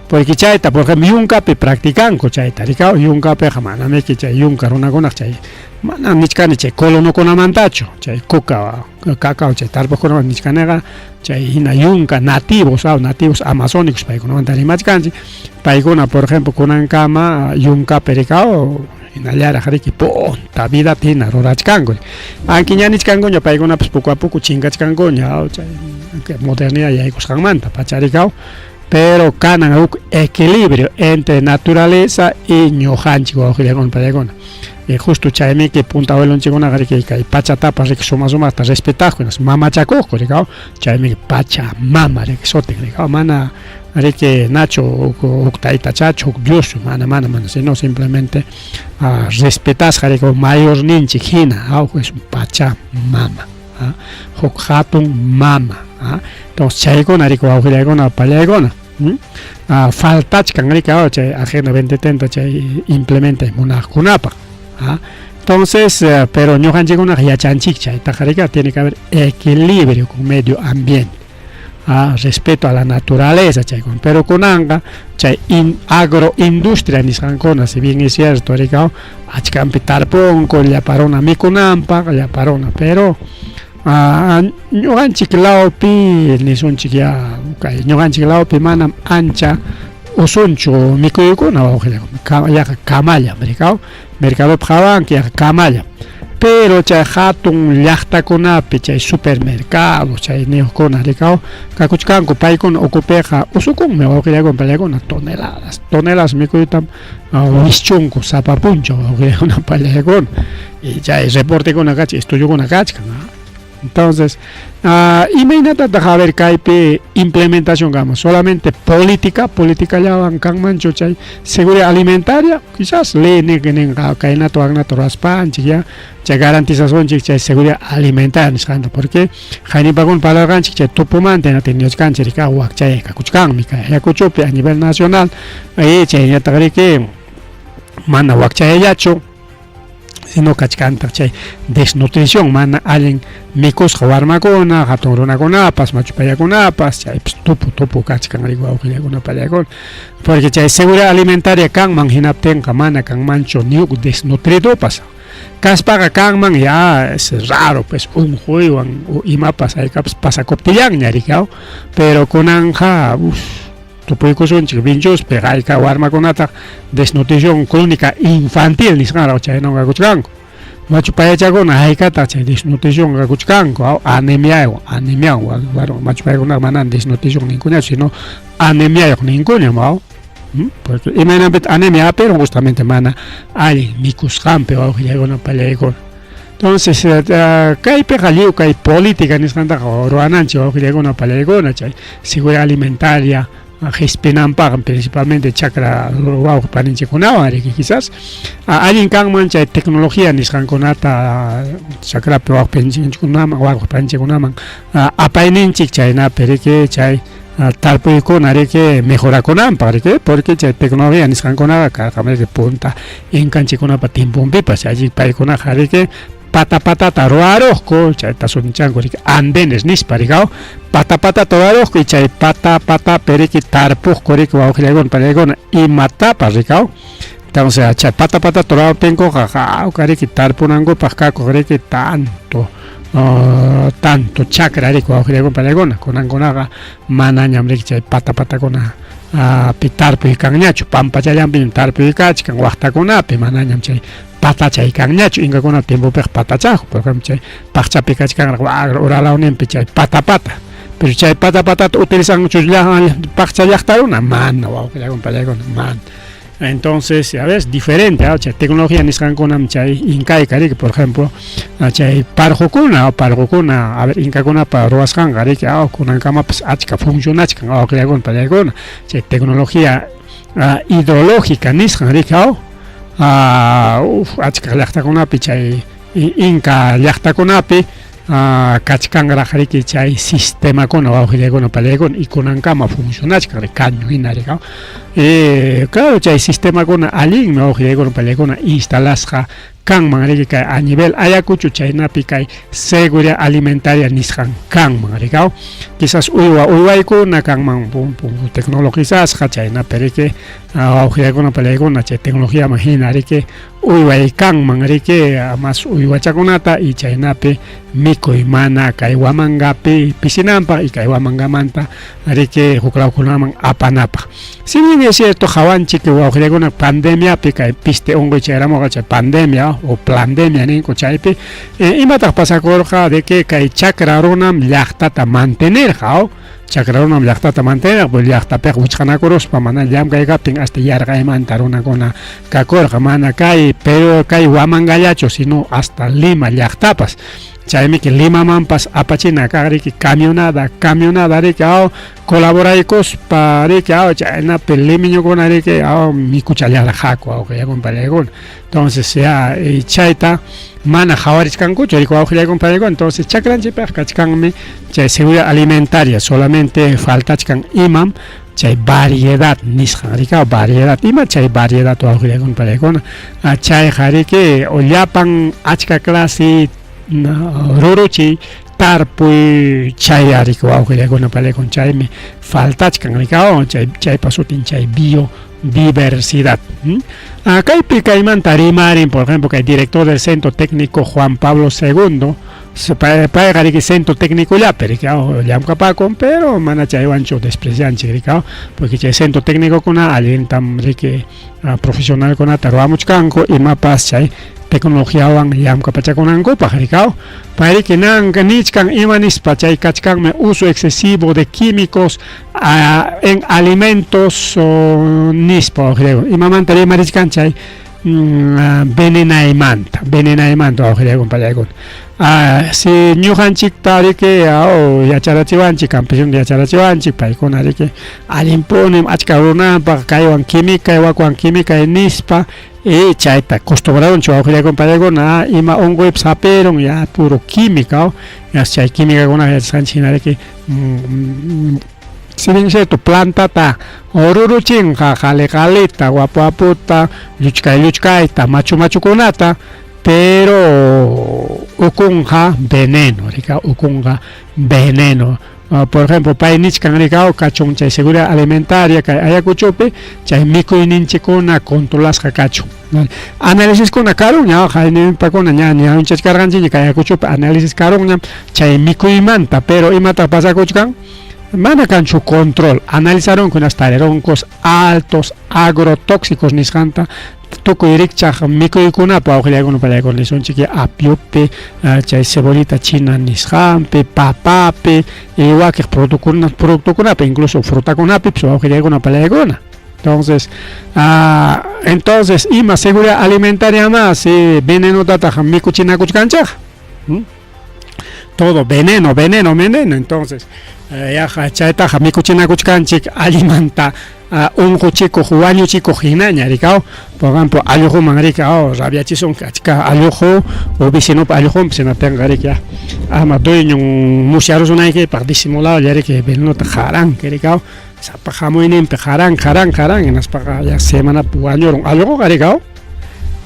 S2: Porque chayta, por ejemplo, yunkapi practicanku chayta, rikaw, yunkapiqa manamiki chay yunka runakunaq chay manam nichkani chay colonokunamantachu, chay coca, cacao chay tarpuqkunaman nichkaniqa chay hina yunka nativos, aw, nativos amazónicos paykunamanta rimachkanchik. Paykuna, por ejemplo, kunankama yunkapi rikaw hinallaraq riki punta vidata hina rurachkanku. Aunque ña nichkankuña paykunapas poco a poco chinkachkankuña, aw, chay modernidad yaykusqanmanta pacha rikaw, pero kanan huk equilibrio entre naturaleza y ñuqanchik wawqillakuna pallaykuna. Y justo chaymiki punta abuelonchikkunaqa riki kay pachatapas riki suma sumaqta respetaqku, hinaspa mamachakuqku rikaw, chaymi pacha mama riki sutin rikaw, mana riki nachu huk taytachachu, huk dioschu, mana mana mana, sino simplemente respetasqa riki mayorninchik hina, aw, es pacha mama, huk hatun mama. Entonces chaykuna riki wawqillaykuna pallaykuna faltachkan riki chay Agenda 2030 chay implementay munaqkunapaq. Entonces, pero ñuqanchikkunaqa yachanchik chaytaqa riki, tiene que haber equilibrio con medio ambiente, respeto a la naturaleza chaykuna. Pero kunanqa chay agroindustria nisqankuna, si bien es cierto riki, achkanpi tarpunku llapa runa mikunanpaq, llapa runa, pero ñuqanchik lawpi nisunchik ya kay ñuqanchik lawpi manam ancha usunchu mikuykuna wawqillakuna, yaqa kamallam rikaw, mercadopi qawanki yaqa kamallam. Pero chay hatun llaqtakunapi chay supermercado chay niyuqkuna rikaw kakuchkanku, paykuna ukupiqa usukunmi wawqillakuna pallaykuna toneladas, toneladas mikuytam wischunku sapa punchaw wawqillakuna pallaykuna. Y chay reportekuna kachkan, estudiokuna kachkan. Entonces, imaynatataq a ver kaypi implementación kanman? Solamente política, politicallawan kanmanchu chay seguridad alimentaria? Quizás ley ninqa kaynata waknata ruraspanchik ya, chay garantizasunchik chay seguridad alimentaria nisqanta, porque haynipakuna parlarqanchik chay tupumanta hinaptin nichkanchik riki wakchayay kakuchkanmi kay Ayacuchopi a nivel nacional, y chaynataq riki mana wakchayallachu, sino kachkantaq chay desnutrición, mana allin mikusqa warmakuna, hatun runakunapas, machu payakunapas, chaypas tupu tupu kachkan riki wawqillakuna pallaykuna, porque chay seguridad alimentaria kanman hinaptinqa mana kanmanchu ni huk desnutridopas. Kaspaqa kanman ya es raro pues unquywan o imapas haykapas pasakuptillanña riki, pero kunanqa uf, tupuykusunchik vinchuspi hayka warmakunataq desnutrición crónica infantil nisqanraq chaynawan kakuchkanku. Machu payachakuna haykataq chay desnutrición kakuchkanku, anemiawan, anemiawan machu payakunaqa manam desnutrición ninkuñachu, sino anemiayuq ninkuñam, aw. Porque imaynanpitaq anemia apirun justamente mana allin mikusqanpi wawqillaykuna pallaykuna. Entonces, kaypiqa lliw kay política nisqantaqa ruwananchik wawqillaykuna pallaykuna, chay seguridad alimentaria. Qispinanpaqmi principalmente chakra wawqi paninchikkunawan riki quizás allin kanman chay tecnología nisqankunata chakrapi wawqi paninchikkunaman wawqi paninchikkunaman apayninchik chaynapi riki chay tarpuykuna riki mejorakunanpaq riki porque chay tecnología nisqankunaqa karqam riki punta inkanchikkunapa tiemponpipas allí paykunaqa riki pata patata ruwaruqku chayta sutichanku riki andenes nispa riki pata patata ruwaruqku y chay pata patapi riki tarpuqku riki wawqillaykuna panillaykuna imatapas riki entonces chay pata patata ruwaptinkuqa hawka riki tarpunankupaq kakuq riki tanto tanto chakra riki wawqillaykuna panillaykuna kunankunaqa manañam riki chay pata patakuna pi tarpuy kanñachu pampachallanpiñam tarpuy kachkan waqtakunapi manañam chay patachay kanñachu inkakuna tiempopiqa patachaqku por ejemplo chay paqchapi kachkanraq uralawninpi chay pata pata pero chay pata patata utilizanchu paqcha llaqta runa mana wawqillaykuna pallaykuna mana entonces ya ves diferente chay tecnología nisqankunam chay inkayka riki por ejemplo chay parqukuna parqukuna a ver inkakunapa ruwasqanqa riki kunankamapas achka funcionachkan wawqillaykuna pallaykuna chay tecnología hidrológica nisqan riki achka llaqtakunapi chay inka llaqtakunapi kachkanraq riki chay sistemakuna wawqillaykuna pallaykuna y kunankama funcionachkan riki caño hina riki claro chay sistemakuna allinmi wawqillaykuna pallaykuna instalasqa kanman riki kay a nivel Ayacucho chaynapi kay seguridad alimentaria nisqan kanman riki quizás uywa uywaykuna kanman tecnologizasqa chaynapi riki wawqillaykuna pallaykuna chay tecnologiaman hina riki uyway kanman riki mas uywachakunata y chaynapi mikuy mana kay Huamangapi pisinanpaq y kay Huamangamanta riki huklawkunaman apanapaq. Si bien es cierto hawanchik wawqillaykuna pandemiapi kay piste unquy chayaramuqa chay pandemia o plandemia ninku chaypi imataq pasakurqa de que kay chakra runam llaqtata mantenerqa chakra runam llaqtata mantenerqa pues llaqtapiqa wichqanakuruspa mana llamkay kaptin hasta yarqaymanta runakuna kakurqa mana kay pero kay Huamangallachu sino hasta Lima llaqtapas chaymi Limamanpas apachina kaq riki camionada camionada riki colaboraykuspa riki chaynapi limeñukuna riki mikuchallarqaku wawqillaykuna pallaykuna entonces ya chayta mana qhawarichkankuchu riki wawqillaykuna pallaykuna entonces chakranchikpiqa kachkanmi chay seguridad alimentaria solamente faltachkan imam chay variedad nisqan riki variedad ima chay variedad wawqillaykuna pallaykuna chayqa riki llapan achka clase ruruchiy tarpuy chay riki wawqillaykuna pallaykuna chaymi faltachkan riki chay chaypa sutin chay biodiversidad. Kaypi kaymanta rimarin por ejemplo kay director del Centro Técnico Juan Pablo II payqa riki centro técnico llapi riki llamkapakun pero mana chaywanchu desprecianchik riki porque chay centro técnicokuna allintam riki profesionalkunata ruwamuchkanku imapas chay tecnologiawan llamkapachakunankupaq riki pay riki nichkan ima nispa chay kachkanmi uso excesivo de químicos en alimentos nispa imamanta rimarichkan chay venenaymanta venenaymanta wawqillaykuna pallaykuna si ñuqanchikta riki yacharachiwanchik campesino yacharachiwanchik paykuna riki allinpunim achka runapaq kaywan química wakwan química nispa y chayta acostumbrarunchik wawqillaykuna pallaykuna ima unquypas hapirun ya puro química ya chay químicakuna yachasqanchik hina riki si bien cierto plantata ruruchinqa qali qalita wapu waputa lluchkay lluchkayta machu machukunata pero ukunqa veneno riki ukunqa veneno por ejemplo pay nichkan riki kachun chay seguridad alimentaria kay Ayacuchopi chay mikuyninchikkuna controlasqa kachun análisis-kuna karunña qaynipakuna ña ñawinchachkarqanchikña kay Ayacuchopi análisis karunñam chay mikuymanta pero imataq pasakuchkan mana kanchu control analizarunku hinaspa tarirunku altos agrotóxicos nisqanta tukuy rikchaq mikuykunapa wawqillaykuna pallaykuna nisunchik apiopi chay cebollita china nisqanpi papapi y wakiq productokunapi incluso frutakunapipis wawqillaykuna pallaykuna entonces entonces ima seguridad alimentaria más si venenotataq mikuchinakuchkanchik. Todo veneno, veneno, veneno. Entonces, yaqa chaytaqa mikuchinakuchkanchik allimanta unquchikuq, wañuchikuq hinaña, rikaw. Por ejemplo, alluquman rikaw, rabiachisunki achka alluqu o vecinopa alluqunpas, hinaptinqa riki ama dueñon musyarusunaykipaq disimuladolla riki venenota qaranki, rikaw. Sapa hamuyninpi qaran, qaran, qaran, hinaspaqa ya semanapi wañurun alluquqa, rikaw.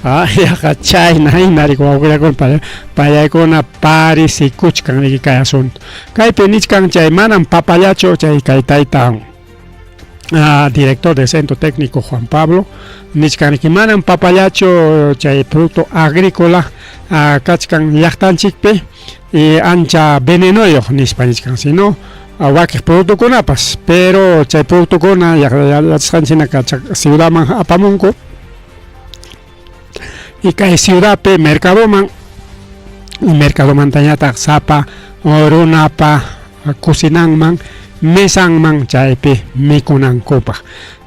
S2: Yaqa chayna hina riki wawqillakuna payaykuna parisikuchkan riki kay asunto. Kaypi nichkan chay manam papallachu chay kay tayta director del Centro Técnico Juan Pablo nichkan riki manam papallachu chay producto agrícola kachkan llaqtanchikpi y ancha venenoyuq nispa nichkan, sino wakiq productokunapas, pero chay productokuna yachasqanchik hina ciudadman apamunku y kay ciudadpi mercadoman, y mercadomantañataq sapa runapa cocinanman, mesanman chaypi mikunankupaq.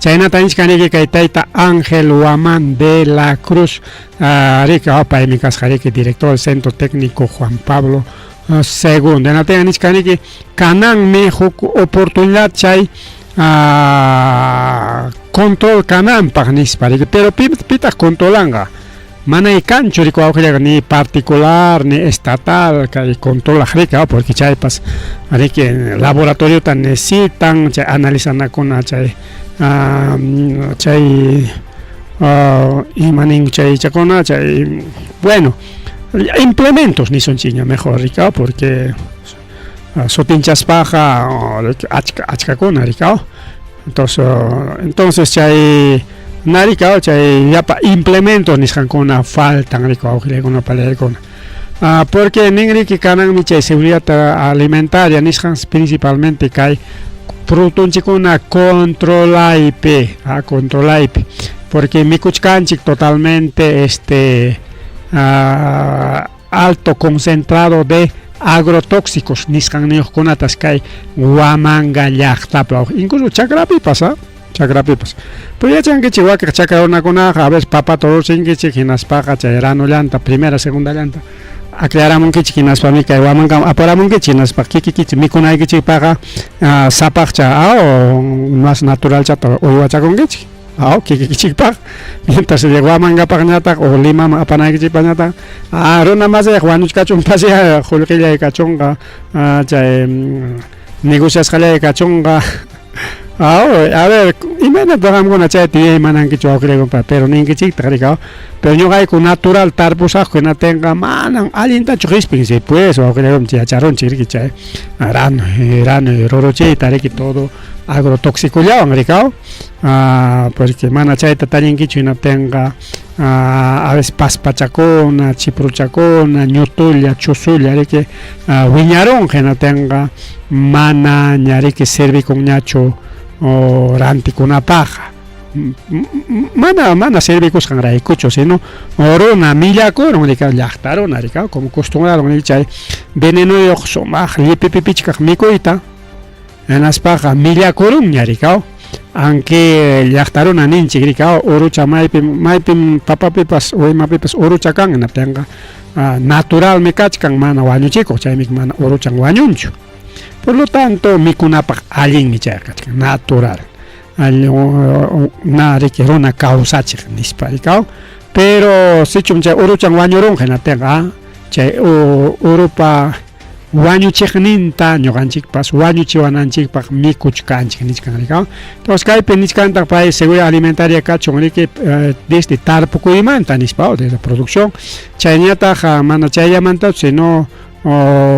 S2: Chaynata nichkaniki kay tayta Ángel Huamán de la Cruz, riki paymi kasqa riki director del Centro Técnico Juan Pablo II. Hinaptinqa nichkaniki kananmi huk oportunidad chay control kananpaq nispa riki, pero pitaq controlanqa? Manay kanchu riki wawqillaqa ni particular ni estatal kay controlaq riki, porque chaypas riki laboratoriota necesitan chay analizanakuna chay chay ima nin chay chakuna chay, bueno, implementos nisunchikña mejor riki, porque sutinchaspaqa achka achkakuna riki. Entonces chay narika chay llapa implementos nisqankuna faltan riki wawqillaykuna palaykuna. Porque nin riki kananmi chay seguridad alimentaria nisqan principalmente kay productonchikkuna controlaypi, controlaypi, porque mikuchkanchik totalmente alto concentrado de agrotóxicos nisqanniyuqkunatas kay Huamanga llaqtapi, incluso chakrapipas, chakrapipas. Pues yachankichik wakiq chakra runakunaqa a veces papata ruruchinkichik hinaspaqa chay rano llanta, primera, segunda llanta aklaramunkichik, hinaspami kay Huamangaman aparamunkichik, hinaspa kikikichik mikunaykichikpaqa sapaqcha o más naturalchata uywachakunkichik. Kikikichikpaq, mientras Huamangapaqñataq o Limaman apanaykichikpaqñataq runa masiyaq wañuchkachunpas qullqillay kachunqa, chay negociasqallay kachunqa. A ver, imaynataq qamkuna chayta yuyaymanankichik wawqillaykuna, pero ninkichiktaq riki, pero ñuqayku natural tarpusaqku hinaptinqa manam allintachu qispin, sí pues wawqillaykuna yacharunchik riki chay rano rano ruruchiyta riki todo agrotóxicollawan riki, porque mana chayta tallinkichu hinaptinqa a veces paspachakuna, chipruchakuna, ñutulla, chusulla riki wiñarunqa, hinaptinqa mana ña riki servikunñachu rantikunapaqqa. Mana servikusqanraykuchu, sino runa millakurun riki, llaqta runa riki, como costumbraron chay venenoyuq sumaq llipipipichkaq mikuyta, hinaspaqa millakurunña riki. Aunque llaqta runa ninchik riki, urucha maypim maypim papapipas o imapipas urucha kan, hinaptinqa naturalmi kachkan, mana wañuchikuq, chaymi mana uruchan wañunchu. Por lo tanto, mikunapaq allinmi chayqa kachkan, natural. Na riki runa kawsachiq nispa riki. Pero sichum chay uruchan wañurunqa, hinaptinqa chay urupa wañuchiqninta ñuqanchikpas wañuchiwananchikpaq mikuchkanchik nichkan riki. Entonces kaypi nichkantaq pay seguridad alimentaria kachun riki desde tarpukuymanta nispa, desde producción, chayñataq mana chayllamantachu, sino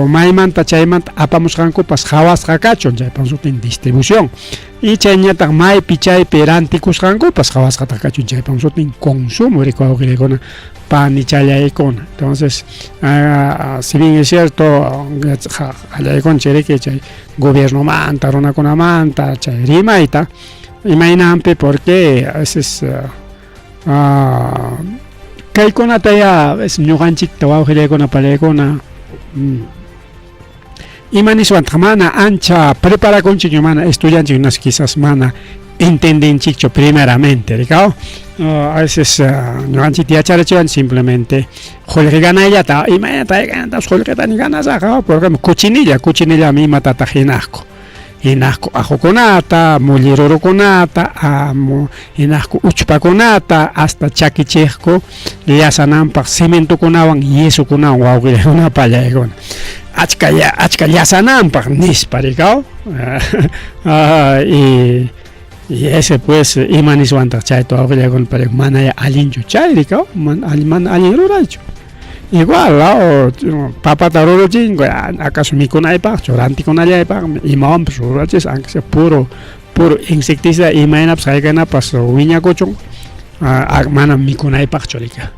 S2: maymanta chaymanta apamusqankupas qhawasqa kachun, chaypa sutin distribución, y chayñataq maypi chaypi rantikusqankupas qhawasqataq kachun, chaypa sutin consumo riki wawqillaykuna panichallaykuna. Entonces, si bien es cierto, qallaykunchik riki chay gobiernomanta runakunamanta chay rimayta imaynanpi, porque a veces kaykunata ya a veces ñuqanchikta wawqillaykuna palaykuna ima niswantaq mana ancha preparakunchikchu, mana estudianchik, quizás mana entendinchikchu primeramente, rikaw? A veces ñuqanchikta yacharachiwan simplemente qullqi ganayllata, imaynata ganantapas qullqitani ganasaq, porque cochinilla, cochinillami imatataq hinaqku. Hinaqku ajukunata, mulli rurukunata, hinaqku uchpakunata, hasta chakichiqku llasananpaq cementokunawan yesokunawan wawqillaykuna pallaykuna. Achka achka llasananpaq nispa rikaw. Y y ese pues ima niswantaq chayta wawqillaykuna pallaykuna manaya allinchu chay rikaw, mana allin ruraychu. Igual, o papata ruruchinko, acaso mikunaypaqchu, rantikunallaypaqmi, imawanpas rurachis, aunque sea puro puro insecticida imaynapas haykanapas wiñakuchun, manam mikunaypaqchu rika.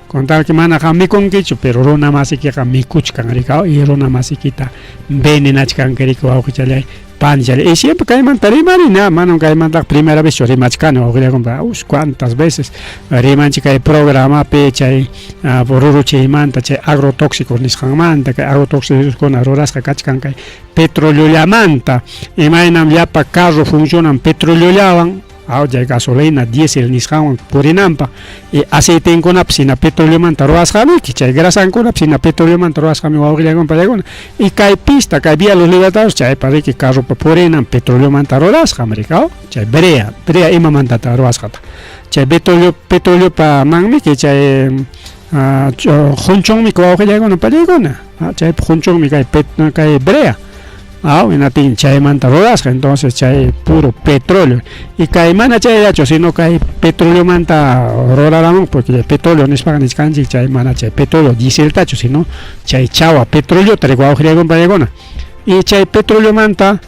S2: Con tal que mana qam mikunkichu, pero runa masikiqa mikuchkan rika, y runa masikita venenachkanki rika wawqichallay, panichalay. Y siempre kaymanta rimarina, manam kaymantaqa primera vez rimachkani wawqillaykuna, uy, cuántas veces rimanchik kay programapi chay ruruchiymanta, chay agrotóxicos nisqanmanta, kay agrotóxicoskuna rurasqa kachkan kay petroleollamanta, imaynam llapa carro funcionan petroleollawan, chay gasolina, diésel nisqanwan purinanpaq, y aceitenkunapas hina petroleomanta ruwasqamiki, chay grasankunapas hina petroleomanta ruwasqami wawqillaykuna pallaykuna, y kay pista, kay vía Los Libertadores, chaypa riki carropa purinan petroleomanta rurasqam rikaw, chay brea, brea imamantataq ruwasqataq, chay petróleo petroleopa manmiki chay qunchunmi wawqillaykuna pallaykuna, chaypa qunchunmi kay kay brea. Hinaptin chaymanta rurasqa, entonces chay puro petróleo. Y kay mana chayllachu, sino kay petroleomanta ruraramun, porque petróleo nispaqa nichkanchik chay mana chay petróleo dieseltachu, sino chay chawa petroleota wawqillaykuna pallaykuna. Y chay petroleomanta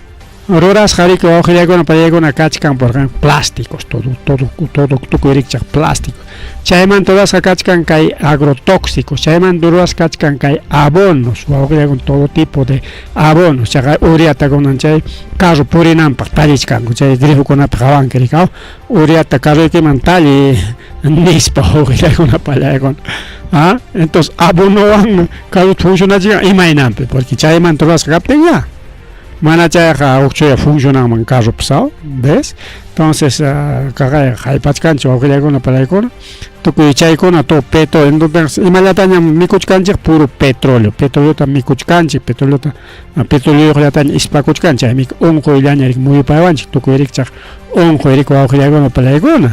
S2: rurasqa riki wawqillaykuna pallaykuna kachkan, por ejemplo, plásticos, todo todo todo tukuy rikchaq plástico. Chaymanta rurasqa kachkan kay agrotóxicos, chaymanta rurasqa kachkan kay abonos, wawqillaykuna, todo tipo de abonos. Chaqa uriata kunan chay carro purinanpaq tallichkanku, chay grifokunapi qawanki rikaw, uriata carroykiman talli nispa wawqillaykuna pallaykuna. Entonces abonowan carrota funcionachikan imaynanpi, porque chaymanta rurasqa kaptin ya. Mana chayqa huk funcionanman carropas, ¿ves? Entonces kaqay haypachkanchik wawqillaykuna pallaykuna, tukuy chaykuna todo petróleo. Entonces imallatañam mikuchkanchik puro petróleo, petroleota mikuchkanchik, petroleota petroleoyuqllataña ispakuchkanchik, chaymi unquyllaña muyupaywanchik tukuy rikchaq unquy riki wawqillaykuna pallaykuna.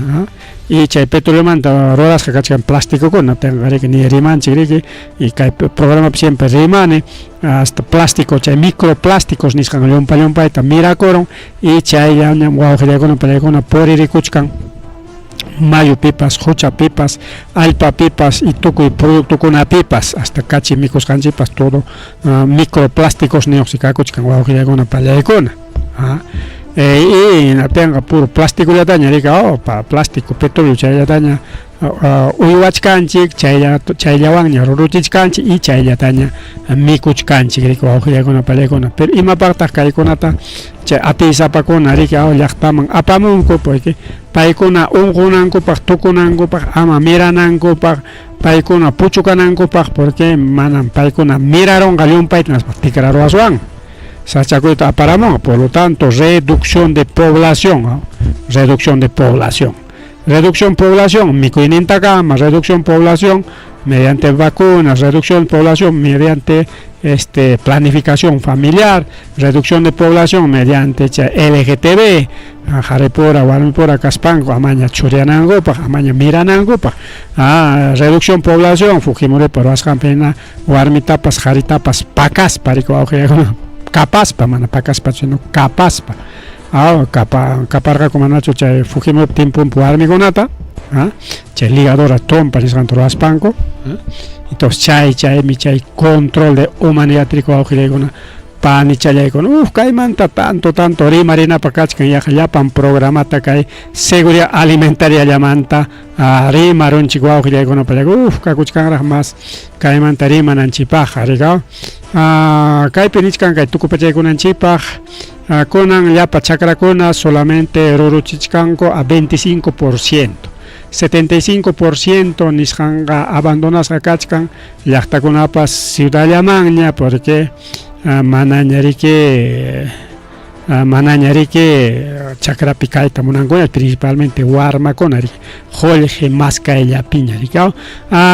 S2: Y chay petroleomanta rurasqa kachkan plasticokuna, riki ni rimanchik riki, y kay programapi siempre rimani, hasta plástico, chay microplásticos nisqan llumpa llumpayta mirakurun, y chayllañam wawqillaykuna pallaykuna puririkuchkan mayupipas, quchapipas, allpapipas y tukuy productokunapipas, hasta kachi mikusqanchikpas todo microplásticos niyuqsi kakuchkan wawqillaykuna pallaykuna. Y hinaptinqa puro plastikollataña riki, plástico, petróleo chayllataña uywachkanchik, chayllawanña ruruchichkanchik y chayllataña mikuchkanchik riki wawqillaykuna pallaykuna. Pero imapaqtaq kaykunata chay atiysapakuna riki llaqtaman apamunku? Porque paykuna unqunankupaq, tukunankupaq, ama miranankupaq, paykuna puchukanankupaq, porque manam paykuna mirarunqa llumpayta hinaspa tikraruwaswan sachakuyta aparamunqa. Por lo tanto, reducción de población, reducción de población, reducción población mikuynintakama, reducción población mediante vacunas, reducción de población mediante planificación familiar, reducción de población mediante LGTB, qaripura, warmipura kaspanku amaña churiyanankupaq, amaña miranankupaq, reducción población Fujimoripa ruwasqanpi warmitapas qaritapas pakaspa riki wawqillaykuna, kapaspa, mana pakaspa sino kapaspa, kaparqaku manachu chay Fujimoripa tiemponpi warmikunata, chay ligadora trompa nisqanta ruwaspanku. Entonces chay chaymi chay control de humanidad riki wawqillaykuna panichallaykuna. Uf, kaymanta tanto tanto rimarinapaq kachkan, yaqa llapan programata kay seguridad alimentariallamanta rimarunchik wawqillaykuna pallaykuna. Uf, kakuchkanraq mas kaymanta rimananchikpaqqa rikaw. Kaypi nichkan kay tukupachaykunanchikpaq, kunan llapa chakrakuna solamente ruruchichkanku a 25%. 75% nisqanqa abandonasqa kachkan, llaqtakunapas ciudadllamanña, porque manaña riki Manaña riki chakrapi kayta munankuña principalmente warmakuna riki qullqi maskayllapiña riki.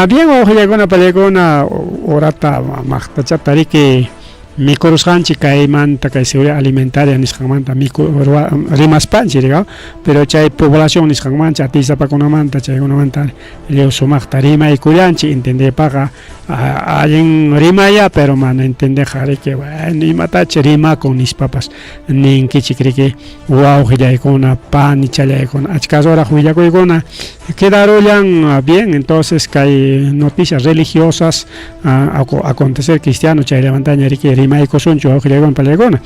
S2: Bien wawqillaykuna pallaykuna horata maqtachata riki mikurusqanchik kaymanta kay seguridad alimentaria nisqanmanta miku rimaspanchik riki, pero chay población nisqanmanta atiysapakunamanta chaykunamanta lliw sumaqta rimaykullanchik entendeypaqa allin rimaya pero mana entendeqa riki bueno imatachi rimakun nispapas ninkichik riki wawqillaykuna panichallaykuna achka ruraq willakuykuna quedarullan. Bien, entonces kay noticias religiosas, acontecer cristiano chayllamantaña riki rimaykusunchu wawqillaykuna pallaykuna.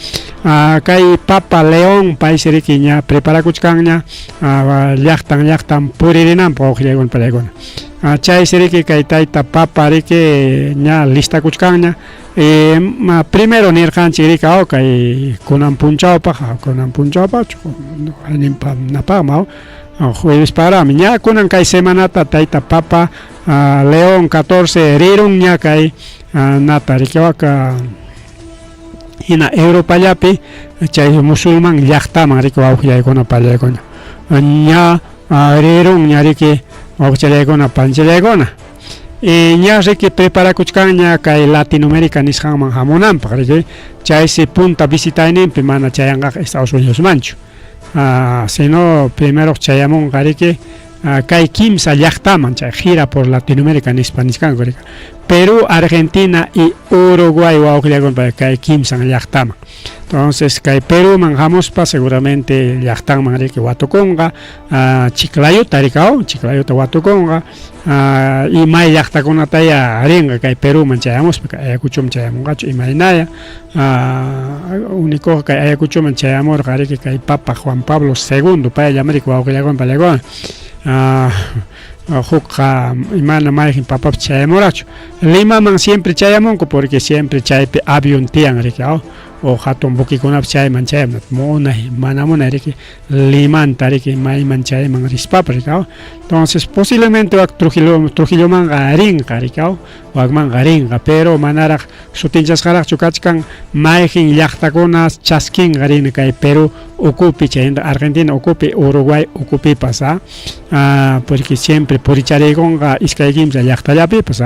S2: Kay Papa León paysi riki ña preparakuchkanña llaqtan llaqtan puririnanpaq wawqillaykuna pallaykuna. Chaysi riki kay tayta Papa riki ña listakuchkanña. Primero nirqanchik riki kay kunan punchawpaq, kunan punchawpaq napaqma jueves parami ña kunan kay semanata tayta Papa León 14 rirun ña kay nata riki waka hina Europallapi chay musulman llaqtaman riki wawqillaykuna pallaykuna ña rirun ña riki wawqichallaykuna panchallaykuna. Ña riki preparakuchkanña kay Latinoamérica nisqanman hamunanpaq riki, chaysi punta visitayninpi mana chayanqaqa Estados Unidosmanchu, sino primero chayamunqa riki kay kimsa llaqtaman, chay gira por Latinoamérica nispa nichkanku riki, Perú, Argentina y Uruguay wawqillaykuna kay kimsan llaqtaman. Entonces kay Perúman hamuspa seguramente llaqtanman riki watukunqa, Chiclayuta riki, Chiclayuta watukunqa, y may llaqtakunataya rinqa kay Perúman chayamuspa, kay Ayacuchoman chayamunqachu imaynaya. Único kay Ayacuchoman chayamurqa riki kay Papa Juan Pablo II payllam riki wawqillaykuna pallaykuna. Hukqa mana mayqin papapas chayamurachu. Limaman siempre chayamunku porque siempre chaypi avión tiyan riki, o hatun buquekunapas chayman chayamun, munay mana munay riki Limanta riki mayman chayman rispapas riki. Entonces posiblemente wak Trujillo Trujillomanqa rinqa riki, wakmanqa rinqa, pero manaraq sutinchasqaraqchu kachkan mayqin llaqtakuna chaskinqa rini kay Perú ukupi, chayhinata Argentina ukupi, Uruguay ukupipas, porque siempre purichariykunqa iskay kimsa llaqtallapipas,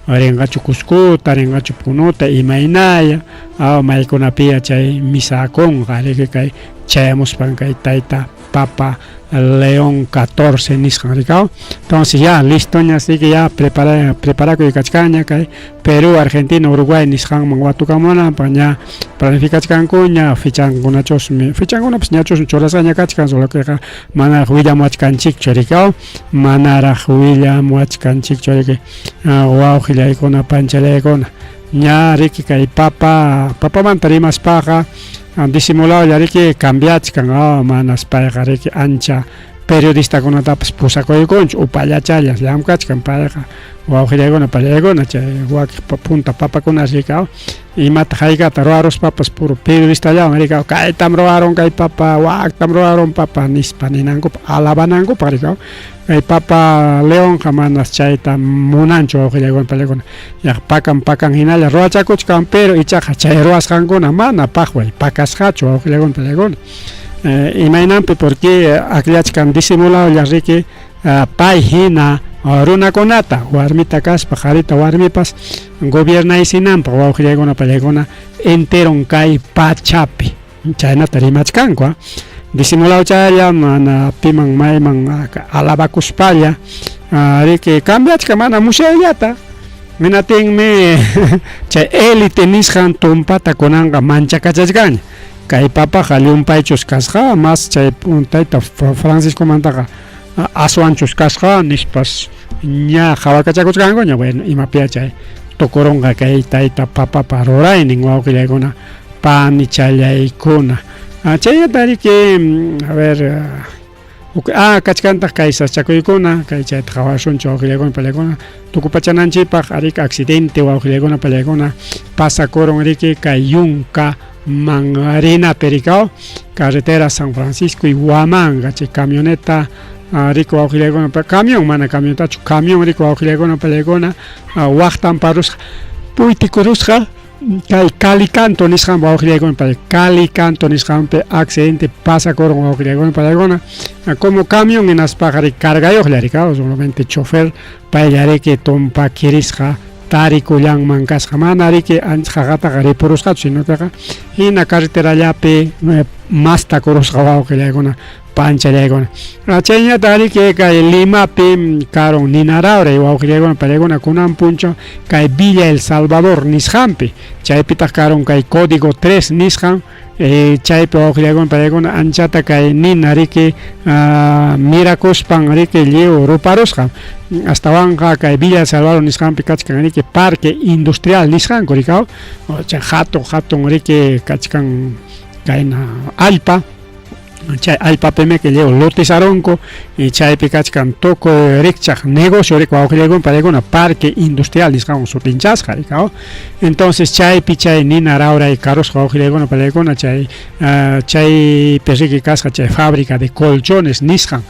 S2: rinqachu Cuscota, rinqachu Punuta, imaynaya, maykunapiya chay misakunqa riki kay chayamuspan kay tayta Papa León 14 nisqan riki. Entonces ya listoña riki, ya preparakuy kachkanña kay Perú, Argentina, Uruguay nisqanman watukamunanpaq, ña planificachkankuña, fichankunachusmi, fichankunapas ñachusmi churasqaña kachkan, solo queqa manaraq willamuwachkanchikchu riki, manaraq willamuwachkanchikchu riki wawqillaykuna panchallaykuna. Ña riki kay papa papamanta rimaspaqa disimuladolla riki cambiachkan, manas payqa riki ancha periodistakunatapas pusakuykunchu, upallachalla llamkachkan payqa wawqillaykuna pallaykuna. Chay wakiq punta papakuna riki imata haykata ruwaruspapas puro periodistallawan riki kaytam ruwarun kay papa, waktam ruwarun papa nispa ninankupaq, alabanankupaq riki. Kay Papa Leonqa manas chayta munanchu wawqillaykuna pallaykuna, yaqa pakan pakan hinalla ruwachakuchkan, pero ichaqa chay ruwasqankuna mana paqway pakasqachu wawqillaykuna pallaykuna. Imaynanpi porque akllachkan disimuladolla riki pay hina runakunata, warmita kaspa qarita warmipas gobiernaysinanpaq wawqillaykuna pallaykuna enteron kay pachapi, chaynata rimachkanku. Disimulado chaylla mana piman mayman alabakuspalla riki cambiachkan mana musyayllata. Hinatinmi chay élite nisqan tumpata kunanqa manchakachachkanña. Kay papaqa llumpaychus kasqa, mas chay tayta Franciscomantaqa aswanchus kasqa nispas ña qhawakachakuchkankuña. Bueno, imapiya chay tukurunqa kay tayta papapa ruraynin wawqillaykuna panichallaykuna. Chaynata riki, a ver, kachkantaq kay sasachakuykuna, kay chayta qhawasunchik wawqillaykuna pallaykuna tukupachananchikpaq. Ariki accidente wawqillaykuna pallaykuna pasakurun riki kay Yunka Mangarinapi riki, carretera San Francisco y Huamanga, chay camioneta riki wawqillaykuna, camión mana camionetachu, camión riki wawqillaykuna pallaykuna waqtan parusqa puytikurusqa. Kay Calicanto nisqanpi wawqillaykuna pay Calicanto nisqanpi accidente pasakurqun wawqillaykuna paykuna como camión hinaspaqa riki cargayuqlla riki solamente chofer paylla riki tumpa kirisqa tarikullanman kasqa mana riki ancha qaqataqa ripurusqachu sino queqa hina carreterallapi mastakurusqa wawqillaykuna panchallaykuna. Chayñataq riki kay Limapi karun ninarawray wawqillaykuna pallaykuna kunan punchaw kay Villa El Salvador nisqanpi chaypitaq karun kay Código 3 nisqan chaypi wawqillaykuna pallaykuna anchata kay nina riki mirakuspan riki lliw ruparusqa astawanqa kay Villa El Salvador nisqanpi kachkan riki Parque Industrial nisqanku riki chay hatun hatun riki kachkan kayna allpa chay allpapimi lliw lotizarunku y chaypi kachkan tukuy rikchaq negocio riki wawqillaykuna paykuna parque industrial nisqanwan sutinchasqa riki entonces chaypi chay nina rawray karusqa wawqillaykuna paykuna chay chaypi riki kasqa chay fábrica de colchones nisqan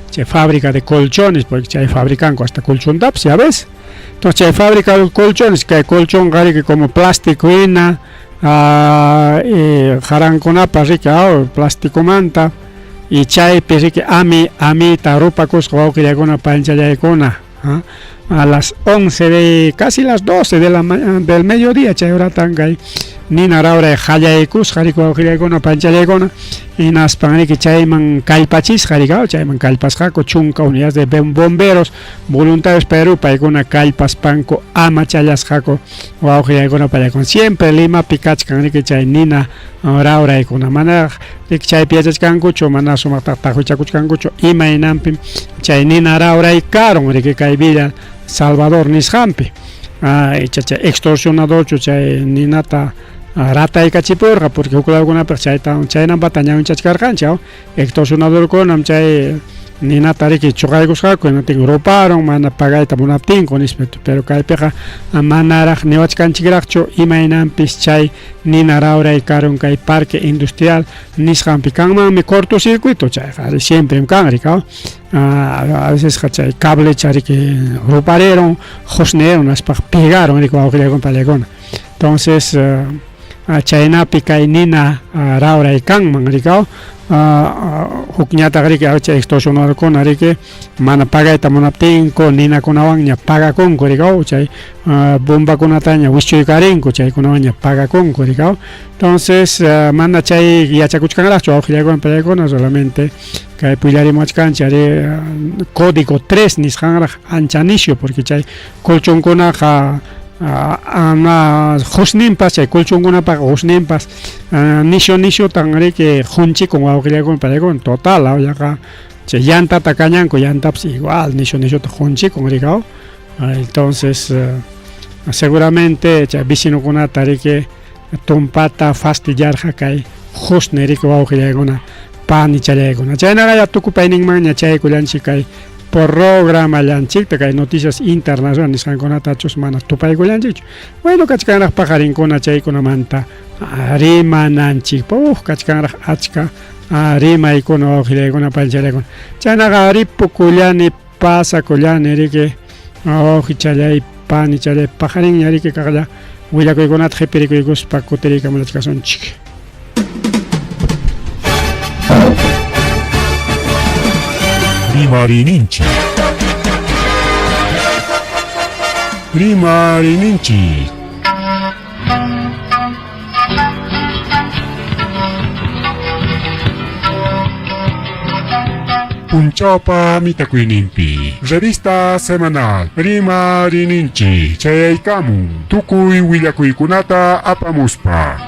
S2: chay fábrica de colchones porque chay fabricanku hasta colchontapas ya ves entonces chay fábrica de colchones kay colchonqa riki como plástico hina qarankunapas riki plasticomanta y chaypi riki ami amita rupakusqa wawqillaykuna panchallaykuna a las 11 de casi las 12 de la del mediodía chay horatan kay nina rawray qallaykusqa riki wawqillaykuna panchallaykuna hinaspan riki chayman kallpachisqa riki chayman kallpasqaku chunka unidades de bomberos voluntarios Perú paykuna kallpaspanku amachallasqaku wawqillaykuna pallaykuna siempre Limapi kachkan riki chay nina rawraykuna mana riki chaypi yachachkankuchu mana sumaqta taqwichakuchkankuchu imaynanpi chay nina rawray karun riki kay Villa Salvador nisqanpi icha chay extorsionadorchu chay ninata rataykachipurqa porque huk lawkunapaq chayta chaynampata ñawinchachkarqanchik extorsionadorkunam chay ninata riki chuqaykusqaku hinaptin ruparun mana pagayta munaptinku nispa pero kaypiqa manaraq niwachkanchikraqchu imaynanpis chay nina rawray karun kay parque industrial nisqanpi kanmanmi cortocircuito chayqa siempre kan riki a veces chay cablecha riki ruparieron husneron naspaq pegaron riki wawqillaykuna pallaykuna entonces chaynapi kay nina rawray kanman riki hukñataq riki chay extorsionadorkuna riki mana pagayta munaptinku ninakunawanña pagakunku riki chay bombakunataña wischuykarinku chaykunawanña pagakunku riki entonces mana chay yachakuchkanraqchu wawqillaykuna pallaykuna solamente kay pillarimuwachkanchik ari código 3 nisqanraq ancha nisyu porque chay colchonkunaqa ama husninpas chay colchonkunapaqa husninpas nisyu nisyutan riki qunchikun wawqillaykuna pallaykuna total yaqa chay llantata kañanku llantapas igual nisyu nisyuta qunchikun riki entonces seguramente chay vecinokunata riki tumpata fastidiarqa kay husni riki wawqillaykuna panichallaykuna chaynaqa tukupayninmanña chaykullanchik kay programallanchikta kay noticias internacionales nisqankunatachus mana tupaykullanchikchu bueno kachkanraq paqarinkuna chaykunamanta rimananchik kachkanraq achka rimaykuna wawqillaykuna panchallaykuna chaynaqa ripukullani pasakullani riki wawqichallay panichallay paqarinña riki kaqlla willakuykunata qhipirikuykuspa kutiriykamulachkasunchik.
S1: Rimarininchik. Rimarininchik. Punchawpa mitakuyninpi. Revista semanal Rimarininchik chayaykamun tukuy willakuykunata apamuspa.